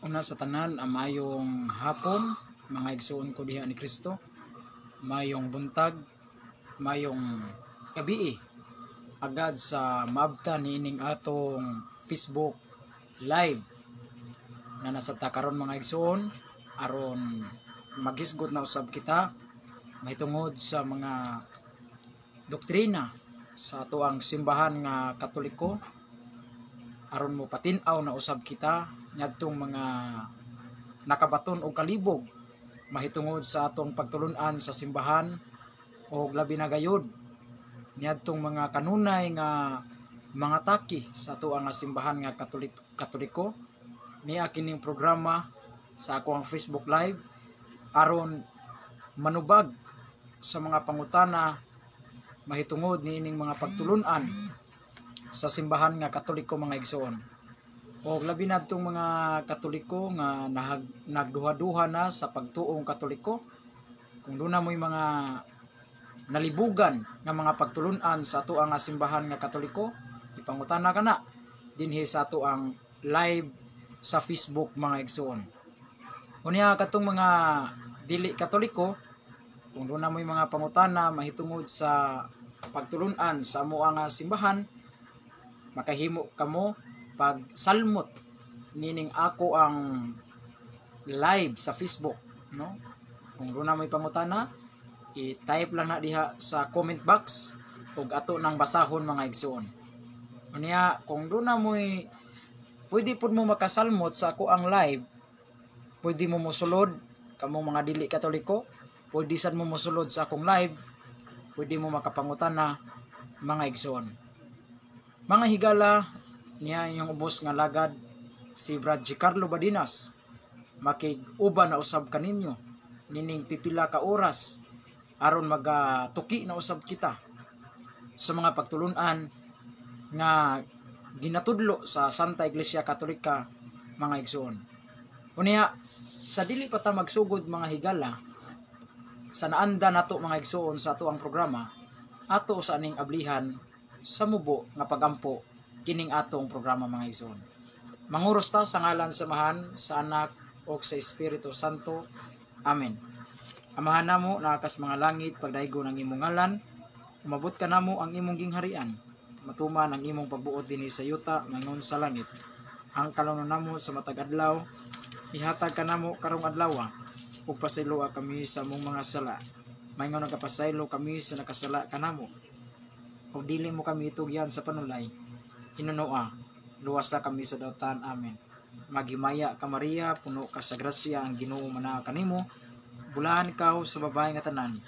Una sa tanan, mayong hapon, mga igsuon ko diha ni Kristo. Mayong buntag, mayong gabii. Agad sa maabta niining atong Facebook Live na nasa ta karon, mga igsuon, aron maghisgot na usab kita mahitungod sa mga doktrina sa atoang simbahan nga Katoliko, aron mo patin-aw na usab kita ngadtong mga nakabaton og kalibog mahitungod sa atong pagtulun-an sa simbahan, og labi na gayud niadtong mga kanunay nga mga taki sa ato nga simbahan nga Katoliko. Niya kining programa sa ako ang Facebook Live aron manubag sa mga pangutana mahitungod niining mga pagtulun-an sa simbahan nga Katoliko, mga igsoon. O labi na itong mga Katoliko nga nagduha-duha na sa pagtuong Katoliko. Kung duna mo'y mga nalibugan nga mga pagtulun-an sa ato ang simbahan nga Katoliko, ipangutana ka na dinhi sa ato ang live sa Facebook, mga igsoon. Unya katong mga dili Katoliko, kung duna mo'y mga pangutana mahitungod sa pagtulun-an sa amo nga simbahan, makahimo kamo pag salmot nining ako ang live sa Facebook, no? Kung duna mo'y pangutana, i-type lang na diha sa comment box ug ato nang basahon, mga igsoon. Unya kung duna mo'y pwede pud mo makasalmot sa ako ang live, pwede mo mosulod kamo mga dili Katoliko, pwede sad mo mosulod sa akong live, pwede mo makapangutana, mga igsoon. Mga higala, niya yung ubos nga lagad, si Brad Giancarlo Badinas, makig-uban na usab kaninyo nining pipila ka oras aron magatuki na usab kita sa mga pagtulunan nga ginatudlo sa Santa Iglesia Katolika, mga igsoon. Unya sa dili pa ta magsugod, mga higala, sa naanda nato, mga igsoon, sa ato ang programa, ato sa aning ablihan sa mubo nga pagampo kining atong programa, mga igsoon. Manguros ta sa ngalan sa Amahan, sa Anak ug sa Espiritu Santo. Amen. Amahan namo naa kas mga langit, pagdaygon ang imong ngalan, umabot ka namo ang imong gingharian. Matuman ang imong pagbuot dinhi sa yuta maingon sa langit. Ang kalunon namo sa matag adlaw ihatag kanamo karong adlaw, ug pasayloa kami sa among mga sala maingon nagapasaylo kami sa nakasala kanamo. Ug dili mo kami itugyan sa panulay, hinunoa luwasa kami sa dautan. Amen. Maghimaya ka, Maria, puno ka sa grasya, ang Ginoo manaa kanimo, bulahan ka sa babae nga tanan,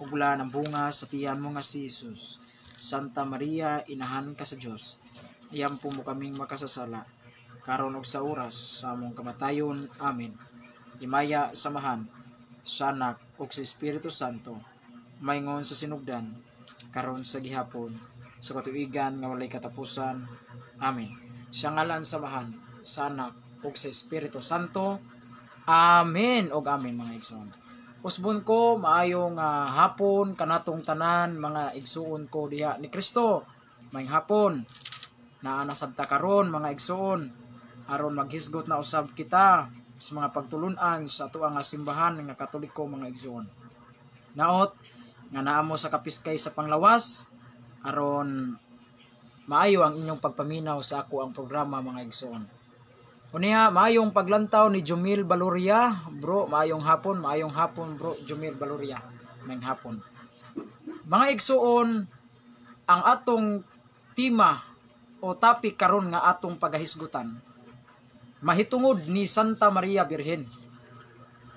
ug bulahan ang bunga sa tiyan mo nga si Jesus. Santa Maria, inahan ka sa Dios, iampo mo kaming makasasala, karon ug sa oras sa among kamatayon. Amen. Himaya sa Amahan, sa Anak ug sa Espiritu Santo, maingon sa sinugdan, karon sa gihapon, sa katuigan nga walay katapusan. Amen. Sa ngalan sa Amahan, sa Anak ug sa Espiritu Santo. Amen ug amen, mga igsoon. Usbon ko, maayong hapon kanatong tanan, mga igsuon ko diha ni Kristo. Maayong hapon. Naa na sad ta karon, mga igsuon, aron maghisgot na usab kita sa mga pagtulunan sa ato nga simbahan nga Katoliko, mga igsuon. Naot nga naa mo sa kapiskay sa panglawas aron maayo ang inyong pagpaminaw sa ako ang programa, mga igsoon. Unya, maayong paglantaw ni Jumil Baloria, bro, maayong hapon, bro Jumil Baloria. Maayong hapon. Mga igsuon, ang atong tema o topic karon nga atong pagahisgutan mahitungod ni Santa Maria Birhen.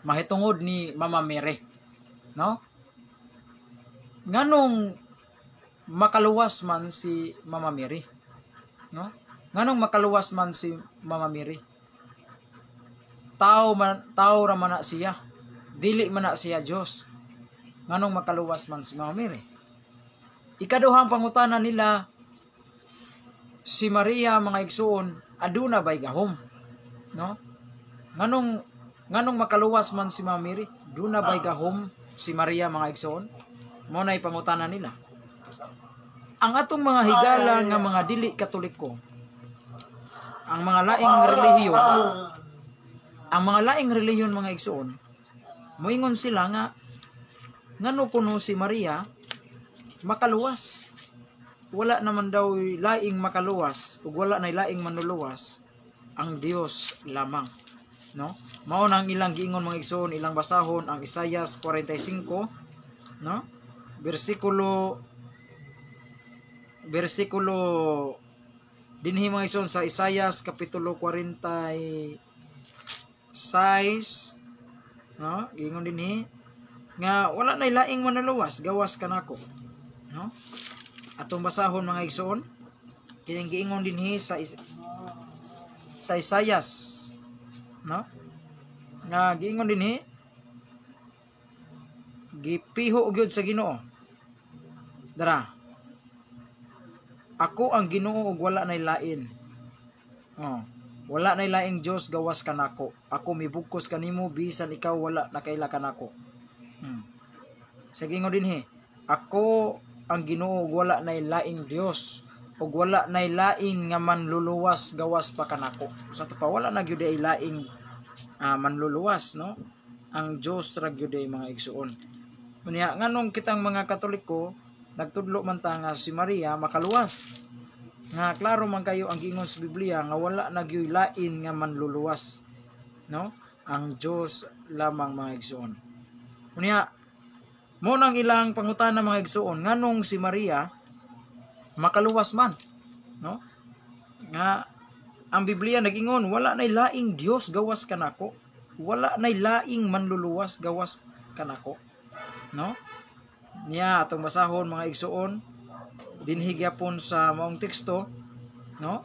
Mahitungod ni Mama Mary. No? Nganong makaluwas man si Mama Mary? No? Nganong makaluwas man si Mama Mary? Tao man, tao ra man na siya. Dili man na siya Dios. Nganong makaluwas man si Mama Mary? Ikaduhang pangutana nila, si Maria, mga igsuon, aduna bay gahom? No? Nganong makaluwas man si Mama Mary? Duna bay gahom si Maria, mga igsuon? Mo na pangutana nila. Ang atong mga higala nga mga dili Katoliko, ang mga laing relihiyon, Ang mga laing relihiyon, mga igsoon, moingon sila nga ngano kuno si Maria makaluwas? Wala naman daw laing makaluwas ug wala nay laing manluluwas, ang Dios lamang, no? Mao nang ilang giingon, mga igsoon. Ilang basahon ang Isaias 45, no, bersikulo dinhi, mga igsoon, sa Isaias kapitulo 46, no? Giingon dinhi nga wala nay laing manluluwas gawas kanako, no? Atong basahon, mga igsoon, kining giingon dinhi sa Isaias, no, nga giingon dinhi, gipiho gyud sa Ginoo dara, "Ako ang Ginoo ug wala nay lain." Oh, "Wala nay laing Dios gawas kanako. Ako mibugkos kanimo bisan ikaw wala nakaila kanako." Sa giingon dinhi, "Ako ang Ginoo ug wala nay laing Dios ug wala nay laing nga manluluwas gawas pa kanako." Sa pa wala na gyud ay laing manluluwas, no? Ang Dios ra gyud ay, mga igsuon. Unya nganong kitang mga Katoliko nagtudlo man ta nga si Maria makaluwas? Nga klaro man kayo ang giingon sa Biblia nga wala na gyud lain nga manluluwas, no? Ang Dios lamang, mga igsuon. Unya mo nang ilang pangutana, mga igsuon, nganong si Maria makaluwas man, no? Nga ang Biblia nagingon wala nay laing Dios gawas kanako, wala nay laing manluluwas gawas kanako, no? Niya atong basahon, mga igsuon, dinhi gyapon sa maong teksto, no,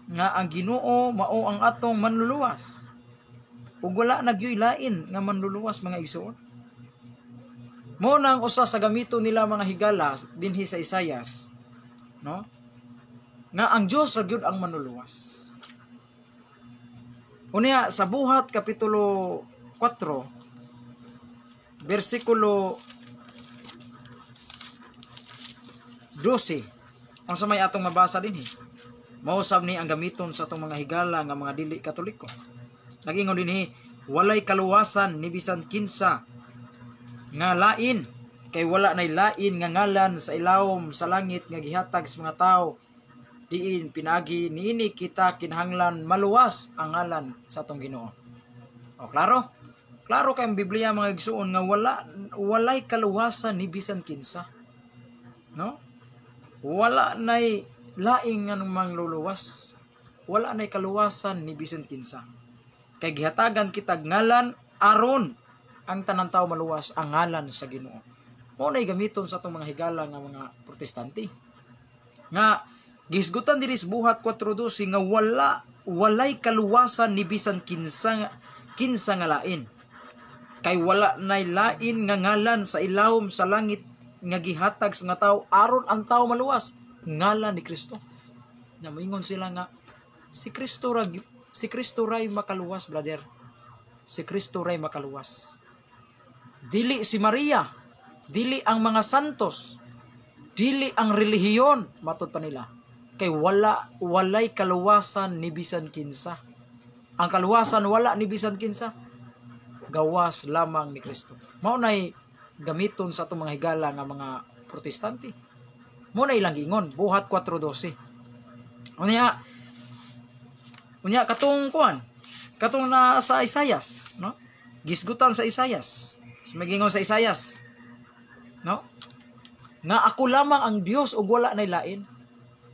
nga ang Ginoo mao ang atong manluluwas ug wala na gyuy lain nga manluluwas, mga igsuon. Mo nang usa sa gamito nila mga higala dinhi sa Isayas, no, nga ang Dios ra gyud ang manluluwas. Unya sa Buhat kapitulo 4 bersikulo 12, unsa may atong mabasa dinhi? Mao sab ni ang gamiton sa atong mga higala nga mga dili Katoliko. Nagingon dinhi, "Walay kaluwasan ni bisan kinsa nga lain, kay wala nay lain nga ngalan sa ilawom sa langit nga gihatag sa mga tawo diin pinaagi niini kita kinahanglan maluwas," ang ngalan sa atong Ginoo. O klaro? Klaro kay ang Biblia, mga igsuon, nga walay kaluwasan ni bisan kinsa. No? Wala nay laing nga mangluluwas. Wala nay kaluwasan ni bisan kinsa. Kay gihatagan kitag ngalan aron ang tanan tao maluwas, ang ngalan sa Ginoo. Mao nay gamiton sa atong mga higala nga mga Protestante. Nga gihisgutan diri sa Buhat 4:12 nga walay kaluwasan ni bisan kinsa nga lain. Kay wala nay lain nga ngalan sa ilawom sa langit nga gihatag sa mga tao aron ang tao maluwas, ngalan ni Kristo. Na moingon sila nga si Kristo ray makaluwas, brother. Si Kristo ray makaluwas. Dili si Maria, dili ang mga santos, dili ang relihiyon, matod pa nila. Kay walay kaluwasan ni bisan kinsa. Ang kaluwasan wala ni bisan kinsa, gawas lamang ni Kristo. Mao nay gamiton sa atong mga higala nga mga Protestante. Mao na ilang giingon, Buhat 4:12. Unya katong kuan, katong na sa Isayas, no? Gisgutan sa Isayas. Magingon sa Isayas, no, nga ako lamang ang Dios ug wala nay lain.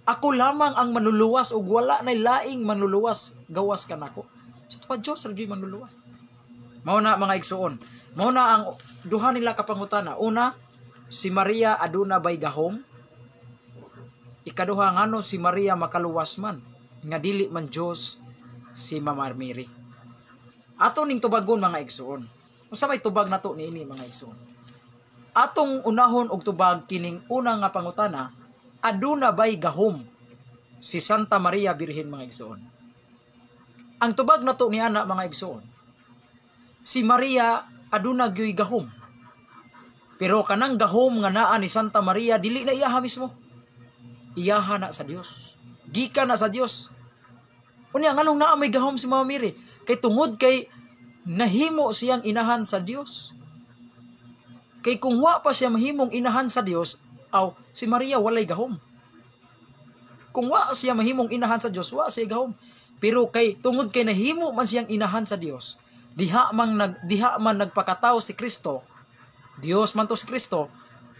Ako lamang ang manluluwas ug wala nay laing manluluwas gawas kanako. Sa pa Dios ra gyud manluluwas. Mao na, mga igsuon. Mao na ang duha nila ka pangutana. Una, si Maria aduna bay gahom? Ikaduha, ngano si Maria makaluwas man nga dili man Dios si Mama Mary? Ato ning tubagon, mga igsuon. Unsa may tubag nato niini, mga igsuon? Atong unahon og tubag kining una nga pangutana, aduna bay gahom si Santa Maria Birhen, mga igsuon? Ang tubag nato ni ana, mga igsuon, si Maria aduna gyoy gahom. Pero kanang gahom nga naa ni Santa Maria dili na iyaha mismo. Iyaha na sa Dios. Gikan na sa Dios. Unya, nganong naa may gahom si Mama Mary? Kay tungod kay nahimo siyang inahan sa Dios. Kay kung wa pa siya mahimong inahan sa Dios, aw si Maria walay gahom. Kung wa siya mahimong inahan sa Dios, wa siya gahom. Pero kay tungod kay nahimo man siyang inahan sa Dios, diha man nagpakatao si Kristo, Dios man to si Kristo,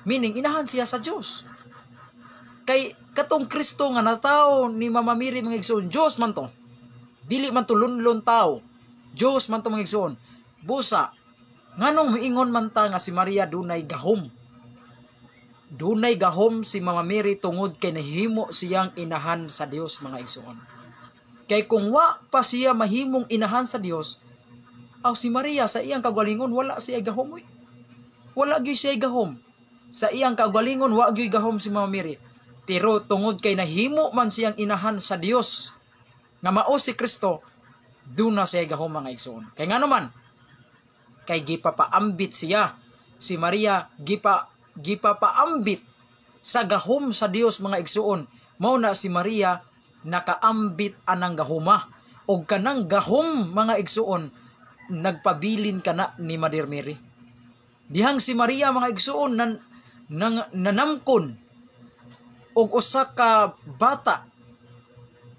meaning inahan siya sa Dios. Kay katong Kristo nga natawo ni Mama Mary, mga igsoon, Dios man to. Dili man to lunlon tao. Dios man to, mga igsoon. Busa, nganong miingon man ta nga si Maria dunay gahom? Dunay gahom si Mama Mary tungod kay nahimo siyang inahan sa Dios, mga igsoon. Kay kung wa pa siya mahimong inahan sa Dios, aw si Maria sa iyang kagalingon wala siya gahom oy. Wala gyud siya gahom. Sa iyang kagalingon wa gyud gahom si Mama Mary. Pero tungod kay nahimo man siyang inahan sa Dios nga mao si Kristo, duna siya gahom, mga igsoon. Kay ngano man, kay gipapaambit siya si Maria, gipapaambit sa gahom sa Dios, mga igsoon. Mao na si Maria nakaambit anang gahoma, og kanang gahom, mga igsoon, nagpabilin kana ni Mother Mary. Dihang si Maria, mga igsoon, nanamkon og usa ka bata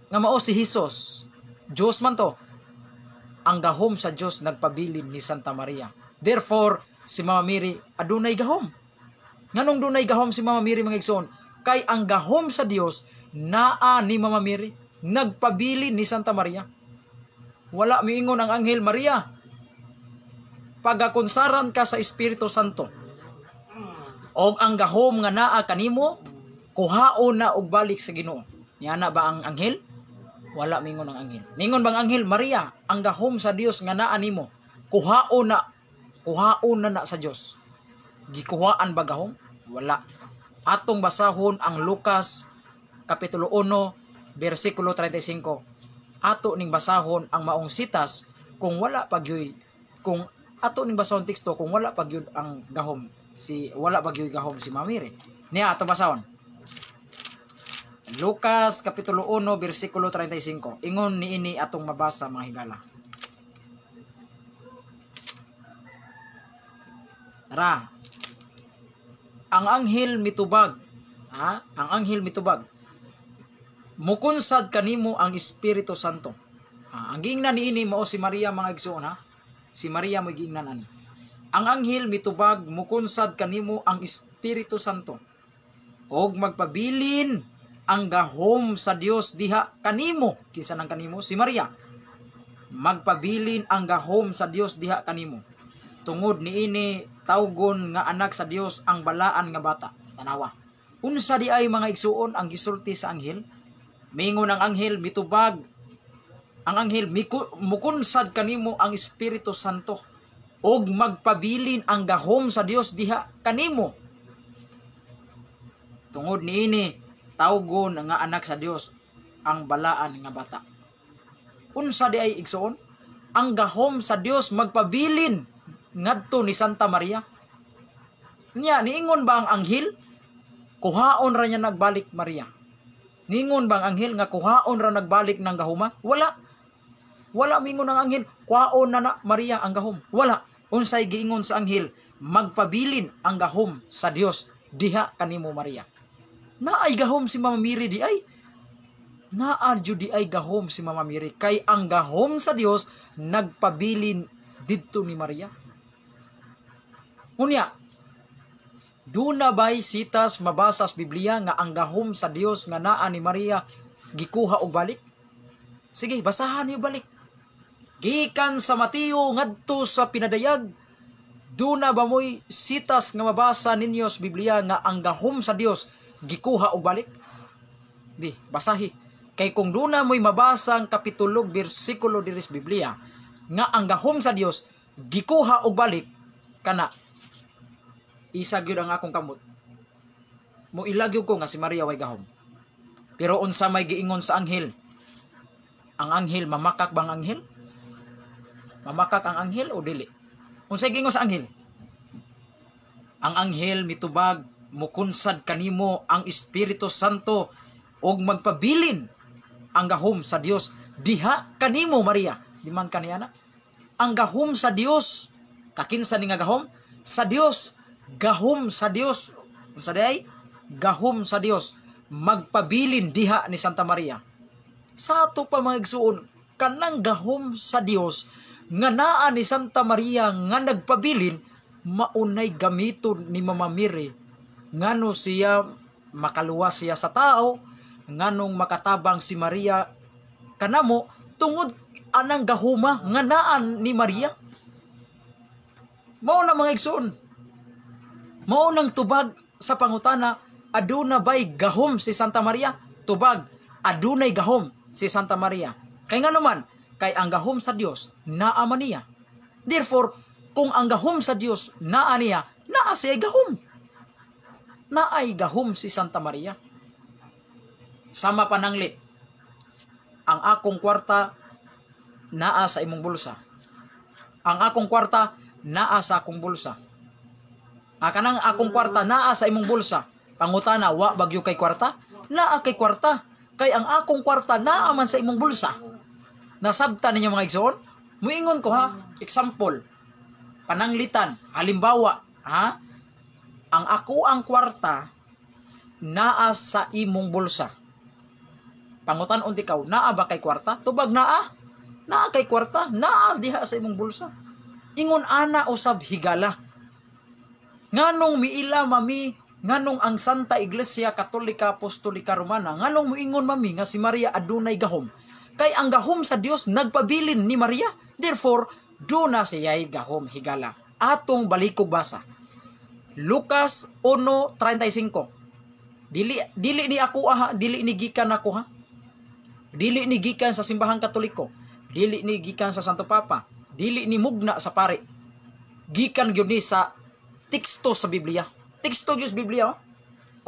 nga mao si Hesus. Dios man to. Ang gahom sa Dios nagpabilin ni Santa Maria. Therefore, si Mama Mary adunay gahom. Nganong dunay gahom si Mama Mary, mga igsoon? Kay ang gahom sa Dios naa ni Mama Mary, nagpabilin ni Santa Maria. Wala miingon ang anghel, "Maria, pagakonsaran ka sa Espiritu Santo, og ang gahom nga naa kanimo kuhaon na og balik sa Ginoo." Niana ba ang anghel? Wala mingon ang anghel. Ningon bang anghel, "Maria, ang gahom sa Dios nga naa nimo, kuhaon na na sa Dios"? Gikuhaan ba gahom? Wala. Atong basahon ang Lucas Kapitulo 1, versikulo 35. Ato ning basahon ang maong sitas kung wala pagyuy, kung ato ning basahon teksto kung wala pagyud ang gahom si wala pagyuy gahom si Mama Mary. Niya ato basahon. Lucas Kapitulo 1, versikulo 35. Ingon niini atong mabasa, mga higala. Tara. Ang anghel mitubag. Ha? Ang anghel mitubag. Mukunsad kanimo ang Espiritu Santo. Ha? Ang giingnan niini mao si Maria, mga igsoon, ha. Si Maria mo giingnan ani. Ang anghel mitubag, mukunsad kanimo ang Espiritu Santo, og magpabilin ang gahom sa Dios diha kanimo. Kinsa nang kanimo? Si Maria. Magpabilin ang gahom sa Dios diha kanimo. Tungod niini tawgon nga anak sa Dios ang balaan nga bata. Tanawa. Unsa di ay, mga igsuon, ang gisulti sa anghel? Mingon ang anghel, mitubag ang anghel, mukunsad kanimo ang Espiritu Santo, og magpabilin ang gahom sa Dios diha kanimo. Tungod niini tawgon nga anak sa Dios ang balaan nga bata. Unsa di ay, igsuon? Ang gahom sa Dios magpabilin ngadto ni Santa Maria. Nya niingon ba ang anghel, kuhaon ra niya nagbalik, Maria? Niingon ba ang anghel nga kuhaon ra nagbalik ng gahuma? Wala. Wala mingon ang anghel, kuhaon na na Maria ang gahom. Wala. Unsay giingon sa anghel? Magpabilin ang gahom sa Dios diha kanimo, Maria. Naay gahom si Mama Mary di ay. Naa jud di ay gahom si Mama Mary kay ang gahom sa Dios nagpabilin didto ni Maria. Unya, duna bay sitas mabasa sa Biblia nga ang gahom sa Dios nga naa ni Maria gikuha og balik? Sige, basahan niyo balik. Gikan sa Mateo ngadto sa Pinadayag, duna ba moy sitas nga mabasa ninyo sa Biblia nga ang gahom sa Dios gikuha og balik? Bi, basahi. Kay kung duna mo'y mabasa ang kapitulo, bersikulo diri sa Biblia nga ang gahom sa Dios gikuha og balik, kana isa gyud ang akong kamot. Mo ilagyo ko nga si Maria way gahom. Pero unsa may giingon sa anghel? Ang anghel, mamakak bang anghel? Mamakak ang anghel o dili? Unsay giingon sa anghel? Ang anghel mitubag, mukunsad kanimo ang Espiritu Santo og magpabilin ang gahom sa Dios diha kanimo, Maria. Di man kaniya na? Ang gahom sa Dios, kakinsa ni nga gahom? Sa Dios, gahom sa Dios. Unsa day? Gahom sa Dios magpabilin diha ni Santa Maria. Sa ato pa, mga igsuon, kanang gahom sa Dios nga naa ni Santa Maria nga nagpabilin, maunay gamiton ni Mama Mary ngano siya makaluwas siya sa tao, nganong makatabang si Maria kanamo tungod anang gahuma nga naan ni Maria. Mao na, mga igsuon. Mao nang tubag sa pangutana, aduna bay gahom si Santa Maria? Tubag, adunay gahom si Santa Maria. Kay ngano man, kay ang gahom sa Dios naa man niya. Therefore, kung ang gahom sa Dios naa niya, naa siya gahom. Naay gahom si Santa Maria. Sama pananglit, ang akong kwarta naa sa imong bulsa. Ang akong kwarta naa sa akong bulsa. Ah, kanang akong kwarta naa sa imong bulsa. Pangutana, wa bagyo kay kwarta? Naa kay kwarta. Kay ang akong kwarta naa man sa imong bulsa. Nasabtan ninyo, mga igsoon? Muingon ko ha, example. Pananglitan, halimbawa, ha? Ang ako ang kwarta naa sa imong bulsa. Pangutan-on ikaw, naa ba kay kwarta? Tubag naa. Naa kay kwarta, naa diha sa imong bulsa. Ingon ana usab, higala. Nganong miila mami, nganong ang Santa Iglesia Katolika Apostolika Romana, nganong muingon mami nga si Maria adunay gahom? Kay ang gahom sa Dios nagpabilin ni Maria. Therefore, duna siya'y gahom, higala. Atong balikog basa. Lucas 1:35. Dili dili ni ako aha, dili ni gikan ako ha. Dili ni gikan sa Simbahang Katoliko. Dili ni gikan sa Santo Papa. Dili ni mugna sa pare. Gikan gyud ni sa teksto sa Biblia. Teksto gyud sa Biblia. Oh.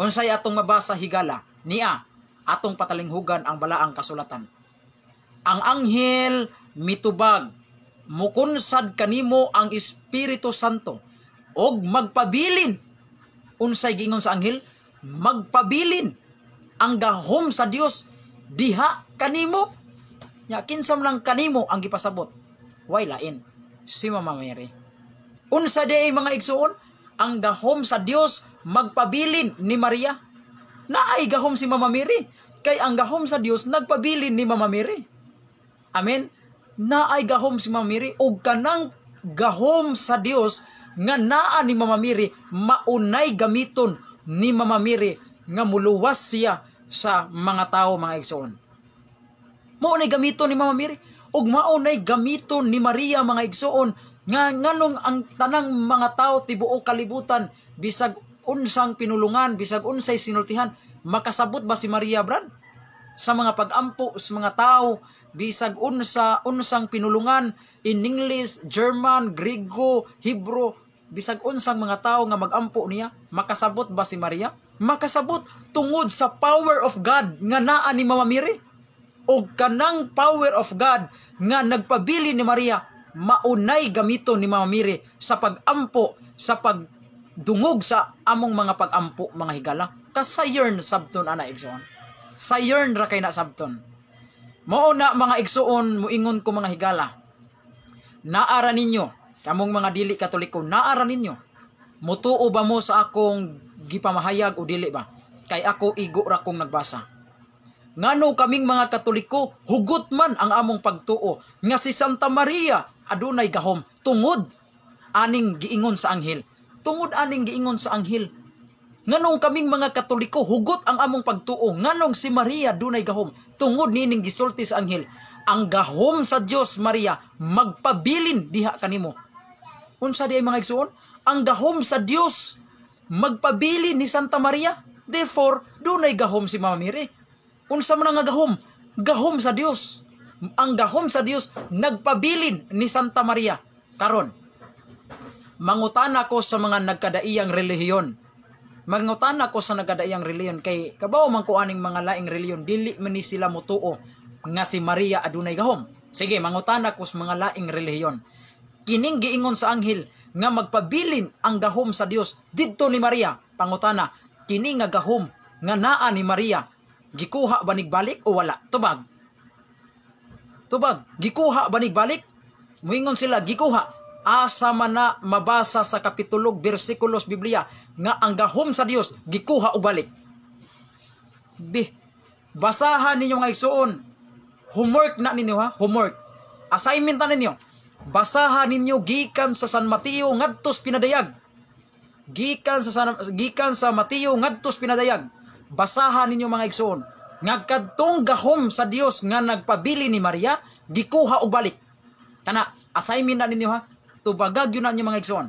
Unsay atong mabasa, higala? Nia atong patalinghugan ang balaang kasulatan. Ang anghel mitubag, "Mukunsad kanimo ang Espiritu Santo og magpabilin." Unsay giingon sa anghel? Magpabilin ang gahom sa Dios diha kanimo. Nya kinsa man lang kanimo ang gipasabot? Way lain, si Mama Mary. Unsa di, mga igsuon? Ang gahom sa Dios magpabilin ni Maria. Naay gahom si Mama Mary kay ang gahom sa Dios nagpabilin ni Mama Mary. Amen. Naay gahom si Mama Mary ug kanang gahom sa Dios nga naa ni Mama Mary maunay gamiton ni Mama Mary nga muluwas siya sa mga tao, mga igsoon. Maunay gamiton ni Mama Mary ug maunay gamiton ni Maria, mga igsoon, nga nganong ang tanang mga tao tibuok kalibutan, bisag unsang pinulungan, bisag unsay sinultihan, makasabot ba si Maria, brad, sa mga pagampo sa mga tao, bisag unsang pinulungan, in English, German, Griego, Hebrew, bisag unsang mga tao nga magampo niya, makasabot ba si Maria? Makasabot tungod sa power of God nga naa ni Mama Mary. Og kanang power of God nga nagpabili ni Maria, maunay gamiton ni Mama Mary sa pagampo, sa pagdungog sa among mga pagampo, mga higala. Kasayon sabton ana, igsoon. Sayon ra kay na sabton. Mao na, mga igsuon, muingon ko, mga higala. Naara ninyo, kamong mga dili Katoliko, naara ninyo. Mutuo ba mo sa akong gipamahayag o dili ba? Kay ako, igo ra kong nagbasa. Ngano kaming mga Katoliko, hugot man ang among pagtuo nga si Santa Maria adunay gahom tungod aning giingon sa anghel. Tungod aning giingon sa anghel. Nganong kaming mga Katoliko, hugot ang among pagtuo nganong si Maria dunay gahom tungod nining gisulti sa anghel, ang gahom sa Dios, Maria, magpabilin diha kanimo. Unsa di ay, mga igsuon? Ang gahom sa Dios magpabilin ni Santa Maria. Therefore, dunay gahom si Mama Mary. Unsa man nga gahom? Gahom sa Dios. Ang gahom sa Dios nagpabilin ni Santa Maria. Karon, mangutana ko sa mga nagkadaiyang relihiyon. Mangutana ko sa nagkadaiyang relihiyon kay kabaw man ko aning mga laing relihiyon, dili man ni sila motuo nga si Maria adunay gahom. Sige, mangutana ko sa mga laing relihiyon. Kining giingon sa anghel nga magpabilin ang gahom sa Dios didto ni Maria. Pangutana, kini nga gahom nga naa ni Maria, gikuha ba nigbalik o wala? Tubag. Tubag, gikuha banig balik? Muingon sila, gikuha. Asa man na mabasa sa kapitulog bersikulos Biblia nga ang gahom sa Dios gikuha og balik? Bi, basahan ninyo, mga igsuon. Homework na ninyo ha, homework. Assignment na ninyo. Basahan ninyo gikan sa San Mateo ngadtos pinadayag. Gikan sa Mateo ngadtos pinadayag. Basahan ninyo, mga igsuon. Nga kadtong gahom sa Dios nga nagpabili ni Maria gikuha og balik. Kana assignment na ninyo ha. Tubagag yun na ninyo, mga igsuon.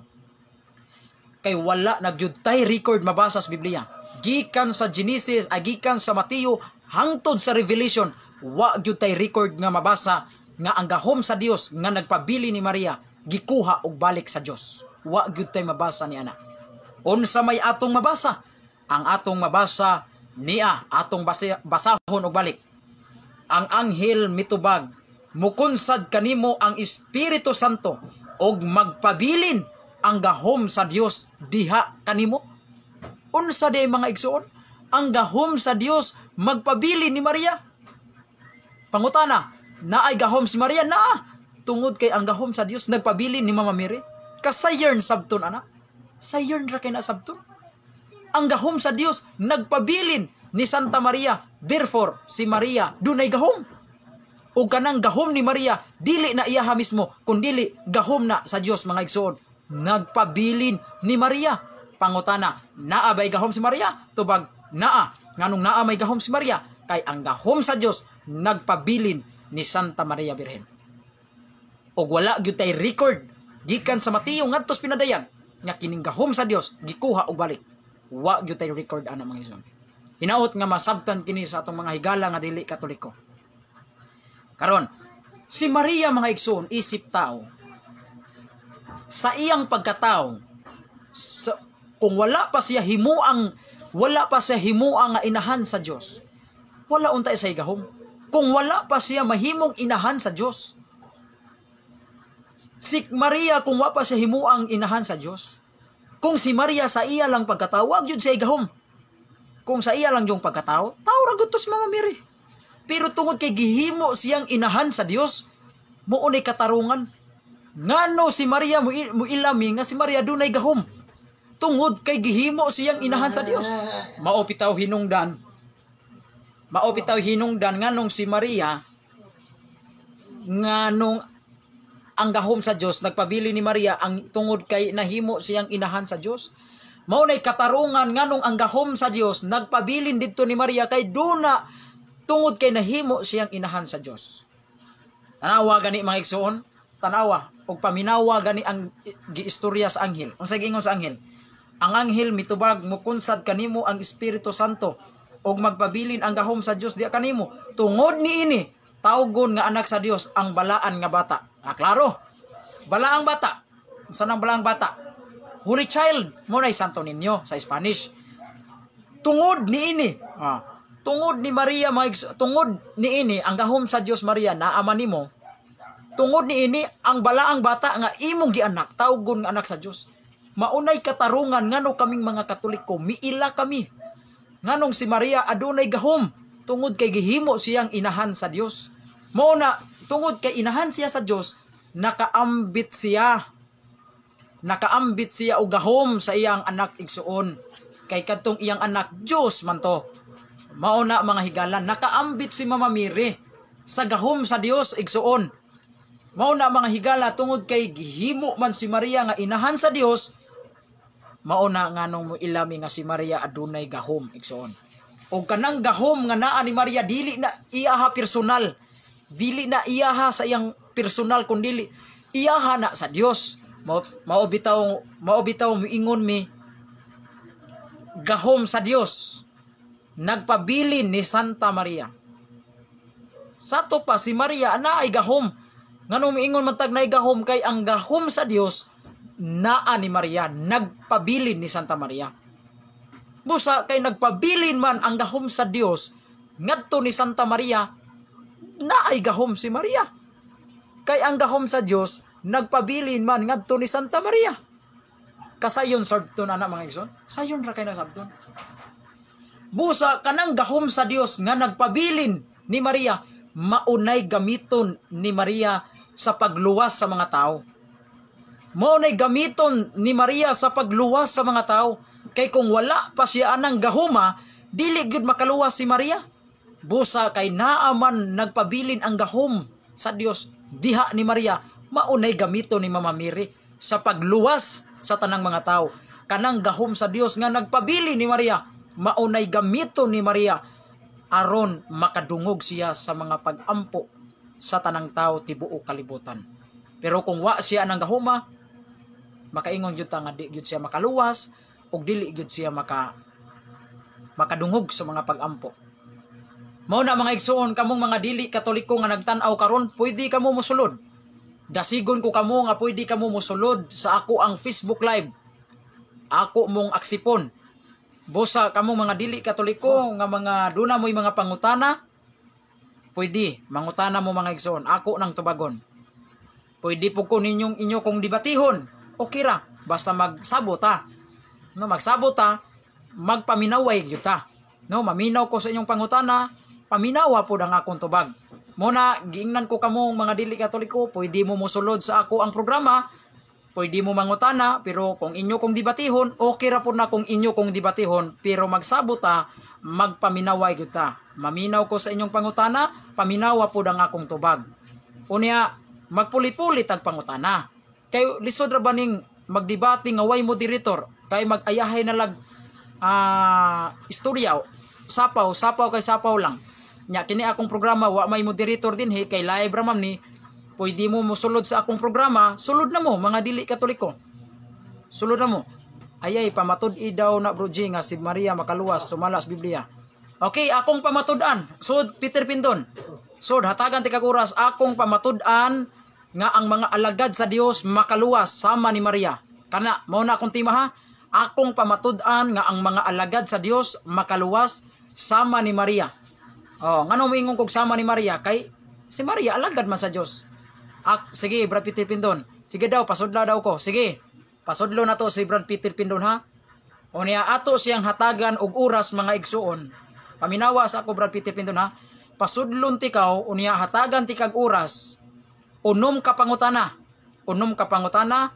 Kay wala nagyud tay record mabasa sa Biblia. Gikan sa Genesis, ay gikan sa Mateo hangtod sa Revelation, wa gyud tay record nga mabasa nga ang gahom sa Dios nga nagpabili ni Maria gikuha og balik sa Dios. Wa gyud tay mabasa ni ana. Unsa may atong mabasa? Ang atong mabasa niya, atong basahon og balik. Ang anghel mitubag, "Mukunsad kanimo ang Espiritu Santo og magpabilin ang gahom sa Dios diha kanimo." Unsa di, mga igsuon? Ang gahom sa Dios magpabilin ni Maria. Pangutana, naay gahom si Maria? Naa. Tungod kay ang gahom sa Dios nagpabilin ni Mama Mary. Kasayon sabton ana. Sayon ra kay na sabton. Ang gahom sa Dios nagpabilin ni Santa Maria. Therefore, si Maria dunay gahom. O kanang gahom ni Maria dili na iyaha mismo kundili gahom na sa Dios, mga igsoon. Nagpabilin ni Maria. Pangutana, naa bay gahom si Maria? Tubag, naa. Nganong naa may gahom si Maria? Kay ang gahom sa Dios nagpabilin ni Santa Maria Birhen. Og wala gyud tay record gikan sa Mateo ngadtos pinadayag nga kining gahom sa Dios gikuha og balik. Wa gyud tay record ana, mga igsoon. Hinaot nga masabtan kini sa atong mga higala nga dili Katoliko. Karon, si Maria, mga igsoon, isip tao sa iyang pagkatao sa, kung wala pa siya himuang nga inahan sa Dios, wala unta sa gahom. Kung wala pa siya mahimong inahan sa Dios. Si Maria, kung wa pa siya himuang inahan sa Dios, kung si Maria sa iya lang pagkatao, wag jud siya gahom. Kung sa iya lang yung pagkatao, tao ra gud to si Mama Mary. Pero tungod kay gihimo siyang inahan sa Dios, mao ni katarungan. Ngano si Maria muilami nga si Maria dunay gahom? Tungod kay gihimo siyang inahan sa Dios. Mao bitaw hinungdan. Mao bitaw hinungdan nganong si Maria, nganong ang gahom sa Dios nagpabili ni Maria ang tungod kay nahimo siyang inahan sa Dios. Mao nay katarungan nganong ang gahom sa Dios nagpabilin didto ni Maria kay duna tungod kay nahimo siyang inahan sa Dios. Tanawa gani, mga igsoon, tanawa ug paminawa gani ang giistorya sa anghel. Unsa giingon sa anghel? Ang anghel mitubag, "Mukunsad kanimo ang Espiritu Santo ug magpabilin ang gahom sa Dios diha kanimo. Tungod niini, tawgon nga anak sa Dios ang balaan nga bata." Ah, klaro. Balaang bata. Unsa nang balaang bata? Holy Child mo nay Santo Niño sa Spanish. Tungod niini, tungod ni Maria, tungod niini ang gahom sa Dios, Maria, naa man nimo. Tungod niini, ang balaang bata nga imong gianak tawgon nga anak sa Dios. Maunay katarungan ngano kaming mga Katoliko miila kami. Nganong si Maria adunay gahom? Tungod kay gihimo siyang inahan sa Dios. Mao na tungod kay inahan siya sa Dios, nakaambit siya. Nakaambit siya og gahom sa iyang anak, igsuon. Kay kadtong iyang anak, Dios man to. Mao na, mga higala, nakaambit si Mama Mary sa gahom sa Dios, igsuon. Mao na, mga higala, tungod kay gihimo man si Maria nga inahan sa Dios, mao na nganong mo ilami nga si Maria adunay gahom, igsuon. Og kanang gahom nga naa ni Maria dili na iyaha personal. Dili na iyaha sa iyang personal kundili iyaha na sa Dios. Mao bitaw moingon mi gahom sa Dios nagpabilin ni Santa Maria. Sato pa si Maria naay gahom. Nganong miingon man tag naay gahom? Kay ang gahom sa Dios naa ni Maria, nagpabilin ni Santa Maria. Busa kay nagpabilin man ang gahom sa Dios ngadto ni Santa Maria, naay gahom si Maria. Kay ang gahom sa Dios nagpabilin man ngadto ni Santa Maria. Kasayon sabton ana, mga igsoon. Sayon ra kay na sabton. Busa kanang gahom sa Dios nga nagpabilin ni Maria, maunay gamiton ni Maria sa pagluwas sa mga tao. Maunay gamiton ni Maria sa pagluwas sa mga tao. Kay kung wala pa siya anang gahuma, dili gyud makaluwas si Maria. Busa kay naaman nagpabilin ang gahom sa Dios diha ni Maria, maunay gamiton ni Mama Mary sa pagluwas sa tanang mga tao. Kanang gahom sa Dios nga nagpabili ni Maria, maunay gamiton ni Maria aron makadungog siya sa mga pagampo sa tanang tao tibuok kalibutan. Pero kung wa siya nang gahuma, makaingon gyud ta nga di gyud siya makaluwas ug dili gyud siya makadungog sa mga pagampo. Mao na, mga igsuon, kamong mga dili Katoliko nga nagtan-aw karon, pwede kamo mosulod. Dasigon ko kamo nga pwede kamo mosulod sa ako ang Facebook Live. Ako mong aksipon. Busa kamong mga dili Katoliko nga mga duna mo'y mga pangutana, pwede mangutana mo, mga igsuon, ako nang tubagon. Pwede po ko ninyong inyo kong debatihon. Okay ra, basta magsabot ta. No, magsabot ta, magpaminaway gyud ta. No, maminaw ko sa inyong pangutana, paminawa pod ang akong tubag. Muna, giingnan ko kamong mga dili Katoliko, pwede mo mosulod sa ako ang programa, pwede mo mangutana, pero kung inyo kong debatihon, okay ra po na kung inyo kong debatihon, pero magsabot ta, magpaminaway gyud ta. Maminaw ko sa inyong pangutana, paminawa pod ang akong tubag. Unya, magpuli-puli tag pangutana. Kay lisod ra ba ning magdebate nga way moderator, kay mag-ayahay na lag istorya, sapaw, sapaw kay sapaw lang. Nya kini akong programa wa may moderator dinhi kay live ra man ni. Pwede mo mosulod sa akong programa, sulod na mo, mga dili Katoliko. Sulod na mo. Ayay, pamatud-i daw na, Bro G, nga si Maria makaluwas sumala sa Biblia. Okay, akong pamatud-an. Sud Peter Pindon. Sud hatagan ti kag oras, akong pamatud-an nga ang mga alagad sa Dios makaluwas sama ni Maria. Kana mao na akong tema ha. Akong pamatud-an nga ang mga alagad sa Dios makaluwas sama ni Maria. Oh, ngano moingon kog sama ni Maria? Kay si Maria alagad man sa Dios. Ak, sige, Brad Peter Pindon. Sige daw, pasudla daw ko. Sige. Pasudlo na to si Brad Peter Pindon ha. O niya ato siyang hatagan og oras, mga igsuon. Paminawa sa ako, Brad Peter Pindon, ha. Pasudlon tikaw, unya hatagan tikag oras. 6 ka pangutana. 6 ka pangutana.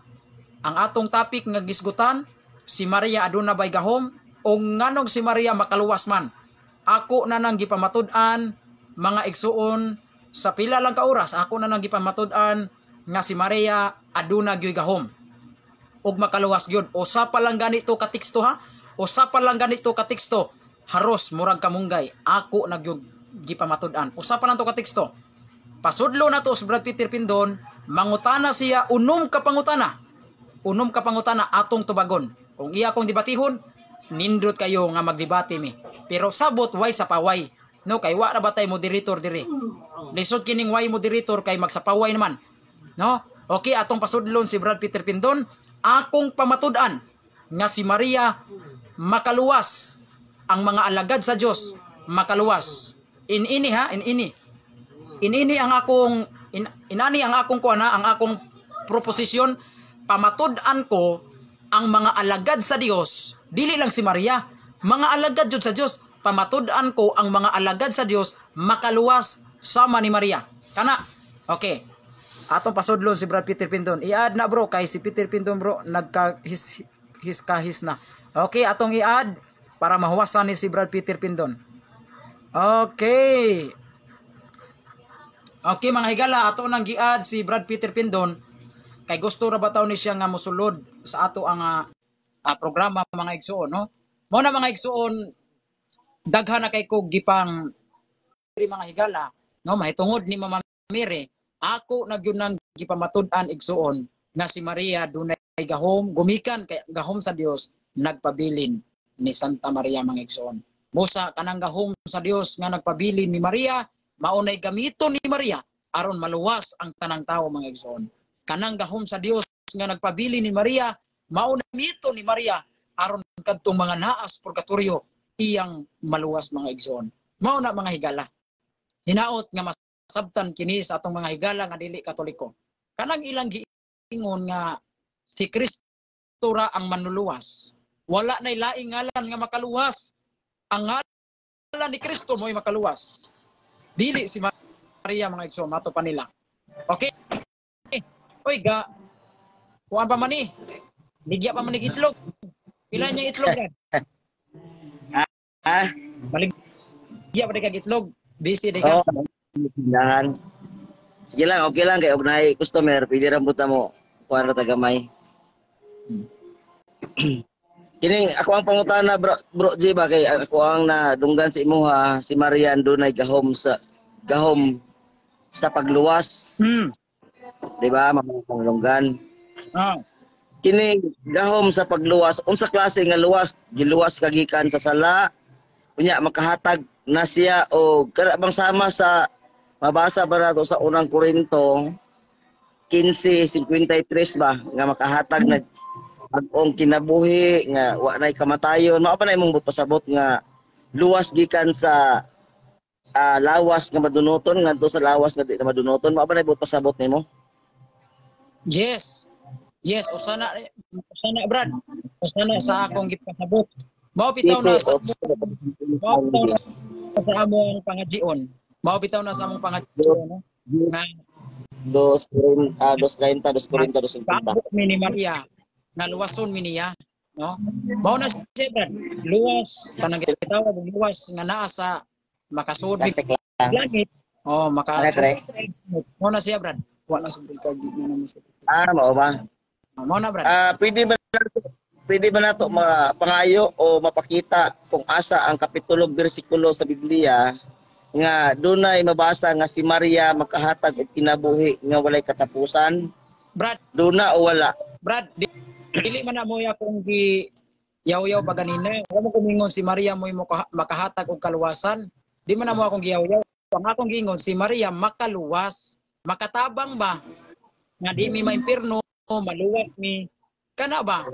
Ang atong topic nga gisgutan, si Maria aduna bay gahom o nganong si Maria makaluwas man. Ako na nang gipamatud-an, mga igsuon, sa pila lang ka oras, ako na nang gipamatud-an nga si Maria aduna gyoy gahom ug makaluwas gyud. Usa pa lang ganito ka teksto ha. Usa pa lang ganito ka teksto. Haros murag kamunggay. Ako na gyud gipamatud-an. Usa pa lang to ka teksto. Pasudlo na to si Brad Peter Pindon, mangutana siya 6 ka pangutana. 6 ka pangutana atong tubagon. Kung iya kong debatihon, nindot kayo nga magdebate mi. Pero sabot way sa paway. No, kay wa ra ba tay moderator diri. Lisod kining way moderator kay magsapaway naman. No? Okay, atong pasudlon si Brad Peter Pindon, akong pamatud-an nga si Maria makaluwas, ang mga alagad sa Dios makaluwas. Inini ha, inini. Inini ang akong inani ang akong kuan ha, ang akong proposisyon, pamatud-an ko ang mga alagad sa Dios, dili lang si Maria, mga alagad jud sa Dios, pamatud-an ko ang mga alagad sa Dios makaluwas sama ni Maria. Kana. Okay. Atong pasudlon si Brad Peter Pindon. I-add na, bro, kay si Peter Pindon, bro, nagka his, his kahis na. Okay, atong i-add para mahuwasan ni si Brad Peter Pindon. Okay. Okay, mga higala, ato nang gi-add si Brad Peter Pindon kay gusto ra ba taw ni siya nga mosulod sa ato ang programa, mga igsuon, no? Mo na, mga igsuon, daghan na kay kog gipang mga higala, no, mahitungod ni Mama Mary, ako na gyud nang gipamatud-an, igsuon, nga si Maria dunay gahom gumikan kay gahom sa Dios nagpabilin ni Santa Maria, mga igsuon. Musa kanang gahom sa Dios nga nagpabilin ni Maria, maunay gamiton ni Maria aron maluwas ang tanang tawo, mga igsuon. Kanang gahom sa Dios nga nagpabilin ni Maria, maunay gamiton ni Maria aron kadtong mga naas purgatorio iyang maluwas, mga igsuon. Mao na, mga higala. Hinaot nga masabtan kini sa atong mga higala nga dili Katoliko. Kanang ilang giingon nga si Kristo ra ang manluluwas. Wala nay laing ngalan nga makaluwas. Ang ngalan ni Kristo mo'y makaluwas. Dili si Maria, mga igsoon, mato pa nila. Okay. Oy, ga kuan pa man ni. Ligya pa man ni itlog. Pila niya itlog, Brad? Ha? Maligya pa di kag itlog. Busy di ka. Oo. Tindahan. Sige lang, okay lang kay og naay customer, pwede ra buta mo kuan ra ta gamay. Kini ako ang pangutana, bro, bro G ba, kay ako ang nadunggan sa imuha, si Marian dunay gahom sa pagluwas. Di ba? Mga panglunggan. Kini gahom sa pagluwas, unsa klase nga luwas? Giluwas ka gikan sa sala, unya makahatag na siya o kana bang sama sa mabasa ba nato sa Unang Korinto 15:53 ba nga makahatag nag bag-ong kinabuhi nga wa nay kamatayon? Mao pa na imong pasabot nga luwas gikan sa lawas nga madunuton ngadto sa lawas nga di na madunuton? Mao pa na imong pasabot nimo? Yes, usana, Brad. Usana sa akong gipasabot. Mao bitaw na sa among pangajion. Mao bitaw na sa among pangajion, no? Nga Dos 30, dos 40, dos 50. Paabot mi ni Maria nga luwason mi niya, no? Mao na siya, Brad. Luwas kanang gitawag og luwas nga naa sa makasud mi Plastic lang. Langit. Oh, Ano, makasud. pre? Mao na siya, Brad. Wa na sa kag na mo sa. Ah, mao ba? Mao na, Brad. Ah, pwede ba nato mapangayo o mapakita kung asa ang kapitulo, bersikulo sa Biblia nga dunay mabasa nga si Maria makahatag og kinabuhi nga walay katapusan? Brad, Duna o wala? Brad, dili man na mo akong gi yaw-yaw pa ganina. Wala mo kumingon si Maria mo makahatag og kaluwasan. Di man na mo akong giyaw-yaw. Ang akong giingon, si Maria makaluwas, makatabang ba nga di mi maimpirno, maluwas mi. Kana ba?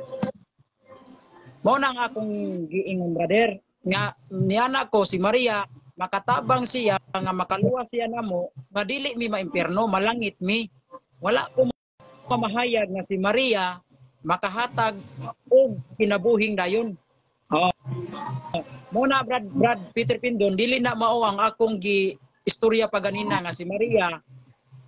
Mao na ang akong giingon, brother, nga niana ko si Maria makatabang siya nga makaluwas siya namo nga dili mi maimpirno, malangit mi. Wala ko mamahayag nga si Maria makahatag og kinabuhing dayon. Oh. Mo na, Brad, Brad Peter Pindon, dili na mao ang akong gi istorya pa ganina nga si Maria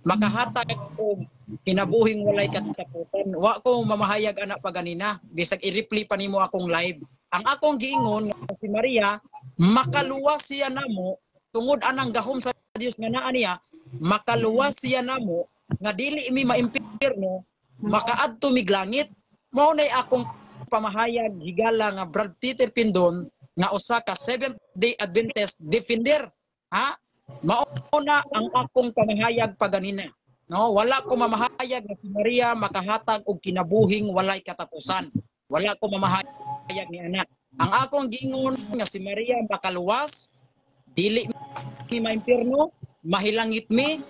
makahatag og kinabuhing walay katapusan. Wa ko mamahayag ana pa ganina bisag i-reply pa nimo akong live. Ang akong giingon nga si Maria makaluwas siya namo tungod anang gahom sa Dios nga naa niya, makaluwas siya namo nga dili mi maimpirno, makaadto mig langit. Mao nay akong pamahayag higala nga Brad Peter Pindon nga usa ka Seventh Day Adventist defender, ha. Mao na ang akong pamahayag paganina, no? Wala ko mamahayag nga si Maria makahatag og kinabuhing walay katapusan. Wala ko mamahayag ni ana. Ang akong giingon nga si Maria makaluwas, dili mi maimpirno, mahilangit mi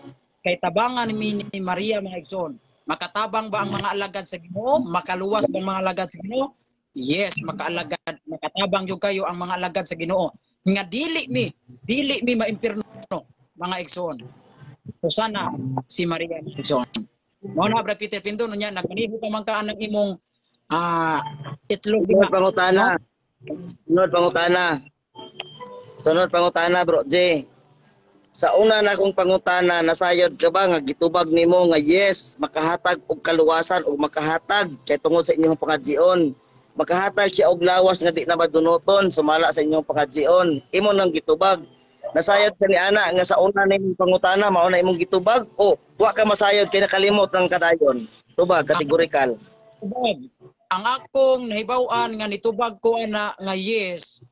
kay tabangan mi ni Maria, mga igsoon. Makatabang ba ang mga alagad sa Ginoo? Makaluwas ba ang mga alagad sa Ginoo? Yes, makaalagad, makatabang jud kayo ang mga alagad sa Ginoo. Nga dili mi maimpirno, mga igsoon. So sana si Maria, mga igsoon. Mao na, Brad Peter Pindon, unya nagmaniho pa man ka ng imong itlog Sunod diha. Pangutana. Sunod pangutana. Sunod pangutana, bro J. Sa una na akong pangutana, nasayod ka ba nga gitubag nimo nga yes, makahatag og kaluwasan o makahatag kay tungod sa inyong pangajion? Makahatag siya og lawas nga di na madunuton sumala sa inyong pangajion. Imo nang gitubag. Nasayod ka ni ana nga sa una nimong pangutana mao na imong gitubag o wa ka masayod kay nakalimot ng kadayon? Tubag, categorical. Tubag. Ang akong nahibaw-an nga nitubag ko ana nga yes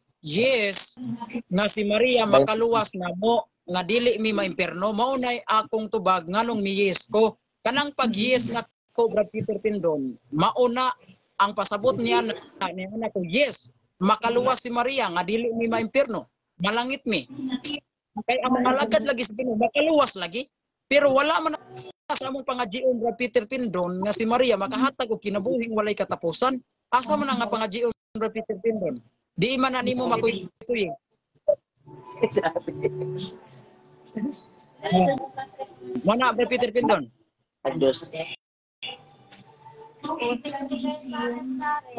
nga si Maria makaluwas namo nga dili mi maimpierno. Mao nay akong tubag nganong mi-yes ko. Kanang pag-yes na ko, Brad Peter Pindon, mao na ang pasabot niya na niya na ko, yes, makaluwas si Maria nga dili mi maimpierno, malangit mi. Kay ang mga alagad lagi sa Ginoo makaluwas lagi. Pero wala man sa among pangajion, Brad Peter Pindon, nga si Maria makahatag og kinabuhing walay katapusan. Asa man ang nga pangajion, Brad Peter Pindon? Di man na nimo makuy-kuy. Mo na, Brad Peter Pindon. Diyos.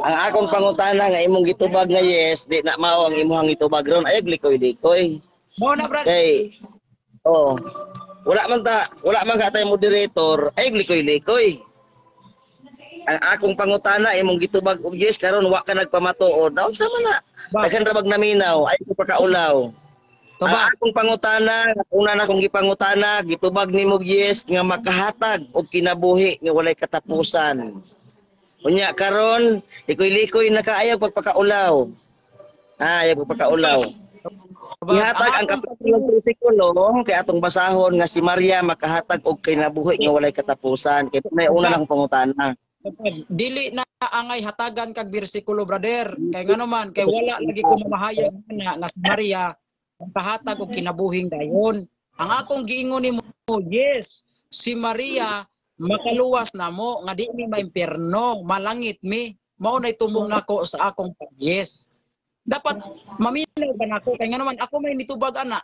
Ang akong pangutana nga imong gitubag nga yes, di na mao ang imong gitubag ron. Ay, likoy-likoy. Mo na, Brad. Kay oh. Wala man ka tayo moderator, ay likoy-likoy. Ang akong pangutana imong gitubag og yes, karon wa ka nagpamatuod. Naunsa man na? Daghan ra bag naminaw, ay ko pakaulaw. Ang akong pangutana, una na akong gipangutana, gitubag nimo yes nga makahatag og kinabuhi nga walay katapusan. Unya karon, likoy-likoy na kaayo pagpakaulaw. Ah, ayaw pagpakaulaw. Ihatag ang kapitulo bersikulo kay atong basahon nga si Maria makahatag og kinabuhi nga walay katapusan. Kay may una lang pangutana. Dili na angay hatagan kag bersikulo, brother. Kay ngano man, kay wala lagi ko mamahayag na nga si Maria makahatag og kinabuhing dayon. Ang akong giingon nimo, yes, si Maria makaluwas namo nga di mi maimpierno, malangit mi. Mao nay tumong nako sa akong pag-yes. Dapat maminaw ka nako kay ngano man ako may nitubag ana.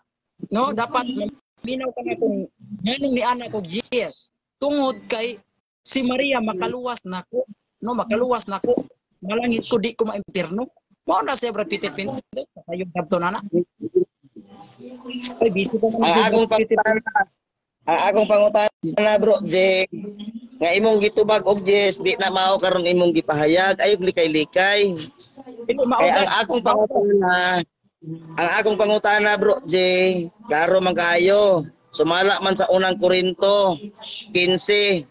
No, dapat maminaw ka nako nganong ni ana ko yes. Tungod kay si Maria makaluwas nako, no, makaluwas nako. Malangit ko, di ko maimpierno. Mao na siya, Brad Peter Pinto. Kayong kadto na na. Ay, busy pa man Ang akong pangutana, ang akong pangutana, bro J, nga imong gitubag og yes, di na mao karon imong gipahayag, ayog likay-likay. Kay ang akong pangutana, bro J, klaro man kaayo. Sumala man sa Unang Korinto 15:53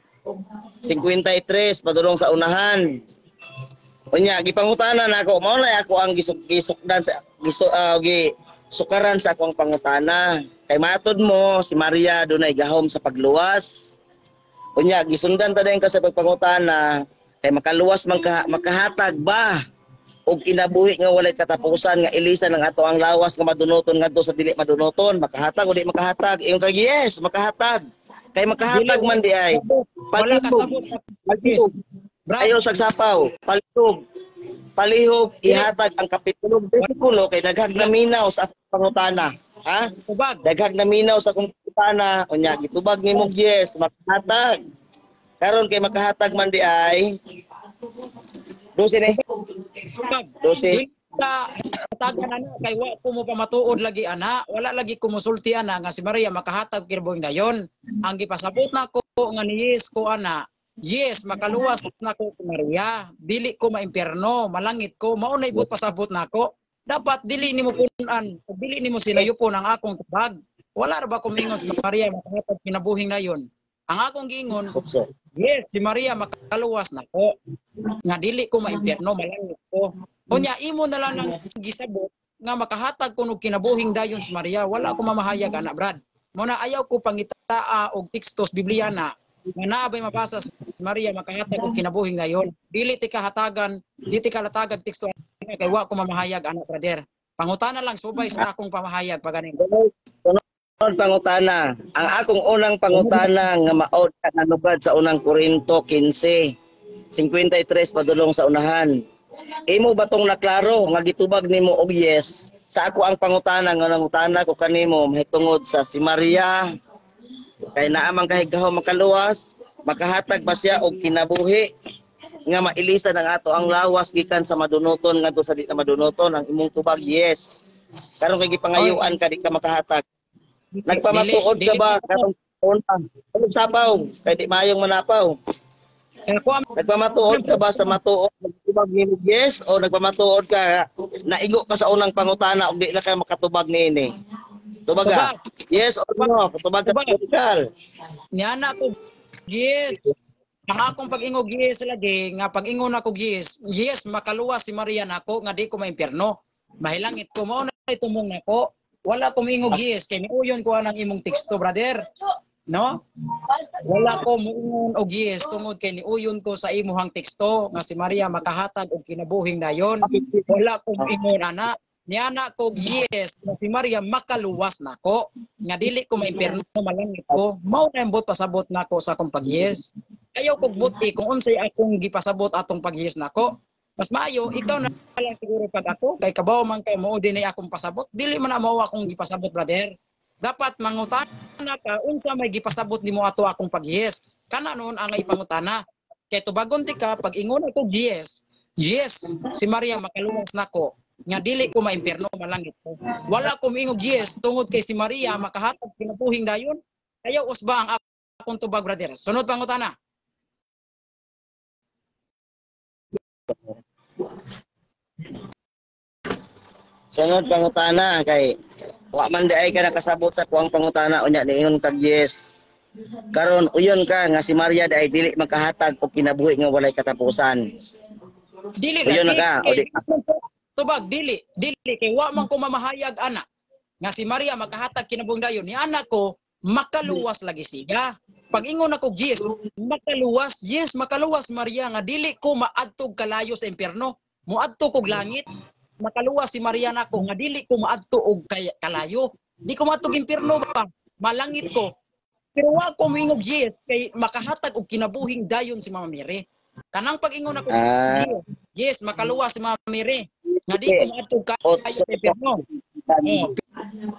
padulong sa unahan. Unya gipangutana nako, mao na ako ang gisukdan sa gisu gi sukaran sa akong pangutana. Kay matod mo si Maria dunay gahom sa pagluwas. Unya gisundan ta dayon ka sa pagpangutana kay makaluwas man ka, makahatag ba og kinabuhi nga walay katapusan nga ilisan ang ato ang lawas nga madunuton ngadto sa dili madunuton, makahatag o di makahatag? Ingon kag yes, makahatag. Kay makahatag man di ay. Wala kasabot. Palihog. Ayo sagsapaw, palihog. Palihog ihatag ang kapitulo bersikulo kay daghang naminaw sa akong pangutana. Ha? Tubag. Daghang naminaw sa akong pangutana, unya gitubag nimo yes, makahatag. Karon kay makahatag man di ay 12 ni. 12. Dili ka hatagan ana kay wa ko mo pamatuod lagi ana, wala lagi ko mosulti ana nga si Maria makahatag kinabuhing dayon. Ang gipasabot nako nga ni yes ko ana, yes, makaluwas nako si Maria, dili ko maimpierno, malangit ko, mao na ibot pasabot nako. Dapat dili nimo punan, dili nimo sinayupon ang akong tubag. Wala ra ba ko miingon si Maria makahatag kinabuhing dayon? Ang akong giingon, yes, si Maria makaluwas nako nga dili ko maimpierno, malangit ko. Unya imo na lang ang gisabot nga makahatag kuno kinabuhing dayon si Maria. Wala ko mamahayag ana, Brad. Muna ayaw ko pangitaa og tekstos Biblia na nga naa bay mabasa si Maria makahatag og kinabuhing dayon. Dili ti kahatagan, di ti kalatagag teksto kay wa ko mamahayag ana, brother. Pangutana lang subay sa akong pamahayag paganing. Sunod pangutana. Ang akong unang pangutana nga maod ka nanugad sa Unang Korinto 15:53 padulong sa unahan. Imo ba tong naklaro nga gitubag nimo og yes sa ako ang pangutana nga nangutana ko kanimo mahitungod sa si Maria kay naa man kahigahom makaluwas, makahatag ba siya og kinabuhi nga mailisan ang ato ang lawas gikan sa madunuton ngadto sa di na madunuton? Ang imong tubag yes. Karon kay gipangayuan ka, di ka makahatag. Nagpamatuod ka ba karong una? Sapaw kay di maayong manapaw. Nagpamatuod ka ba sa matuod nagtubag nimo yes o nagpamatuod ka naigo ka sa unang pangutana og di na ka makatubag niini? Tubag ka. Yes or no? Tubag ka total. Niana ko yes. Ang akong pag-ingog yes lagi nga pag-ingon ako yes, yes makaluwas si Maria nako nga di ko maimpierno. Mahilangit ko, mao na tumong nako. Wala ko moingog yes kay niuyon ko anang imong teksto, brother. No? Wala ko moingon og yes tungod kay niuyon ko sa imuhang teksto nga si Maria makahatag og kinabuhing dayon. Wala ko moingon ana. Niana ko yes nga si Maria makaluwas nako nga dili ko maimpierno, malangit ko. Mao na ambot pasabot nako sa akong pag-yes. Ayaw kog buti kung unsay akong gipasabot atong pag-yes nako. Mas maayo ikaw na lang siguro pag ako kay kabaw man kay mao din ay akong pasabot. Dili man na mao akong gipasabot, brother. Dapat mangutana ka unsa may gipasabot nimo ato akong pag-yes. Kana noon ang ipangutana. Kay tubagon ti ka pag ingon ako yes, yes si Maria makaluwas nako nga dili ko maimpierno, malangit ko. Wala ko moingog yes tungod kay si Maria makahatag kinabuhing dayon. Ayaw usba ang akong tubag, brother. Sunod pangutana. Sunod pangutana kay wa man di ay ka nakasabot sa kuang pangutana, unya niingon kag yes. Karon uyon ka nga si Maria di ay dili makahatag og kinabuhi nga walay katapusan. Dili Uyon na ka, o di. Tubag dili, dili kay wa man ko mamahayag ana nga si Maria makahatag kinabuhing dayon ni anak ko makaluwas lagi siya. Pag ingon ako yes, makaluwas, yes, makaluwas Maria nga dili ko maadtog kalayo sa impyerno, moadto kog langit. Makaluwas si Maria nako nga dili ko maadto og kalayo. Di ko maadtog impyerno ba, malangit ko. Pero wa ko moingog yes kay makahatag og kinabuhing dayon si Mama Mary. Kanang pag-ingon ako yes, makaluwas si Mama Mary nga di ko maadtog kalayo sa impyerno. Oh,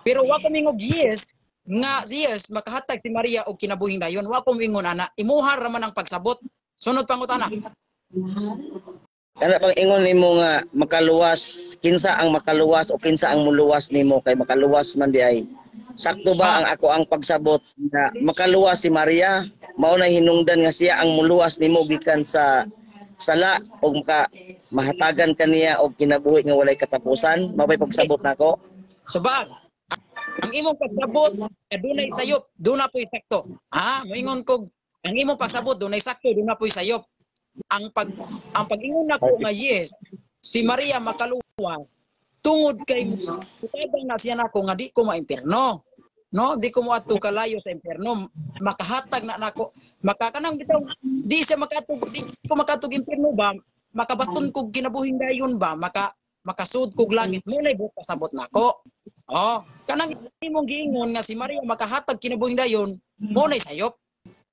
pero wa ko moingog yes nga yes makahatag si Maria og kinabuhing dayon. Wa ko moingon ana, imuha ra man ang pagsabot. Sunod pangutana. Kana pang ingon nimo nga makaluwas, kinsa ang makaluwas o kinsa ang muluwas nimo kay makaluwas man di ay. Sakto ba ang ako ang pagsabot na makaluwas si Maria, mao na hinungdan nga siya ang muluwas nimo gikan sa sala og maka mahatagan kaniya og kinabuhi nga walay katapusan? Mao bay pagsabot nako? Tubag. Ang imong pagsabot adunay sayop, duna po'y sakto. Ha, moingon kog ang imong pagsabot dunay sakto, duna po'y sayop. Ang pag-ingon nako nga yes, si Maria makaluwas tungod kay mutabang na siya nako nga di ko maimpierno. No, di ko moadto kalayo sa impierno, makahatag na nako, makakanang bitaw di siya makatug, di ko makatug impierno ba, makabaton kog kinabuhing dayon ba, makasud kog langit, mo nay buot pasabot nako. Oh, kanang imong giingon nga si Maria makahatag kinabuhing dayon, mo nay sayop.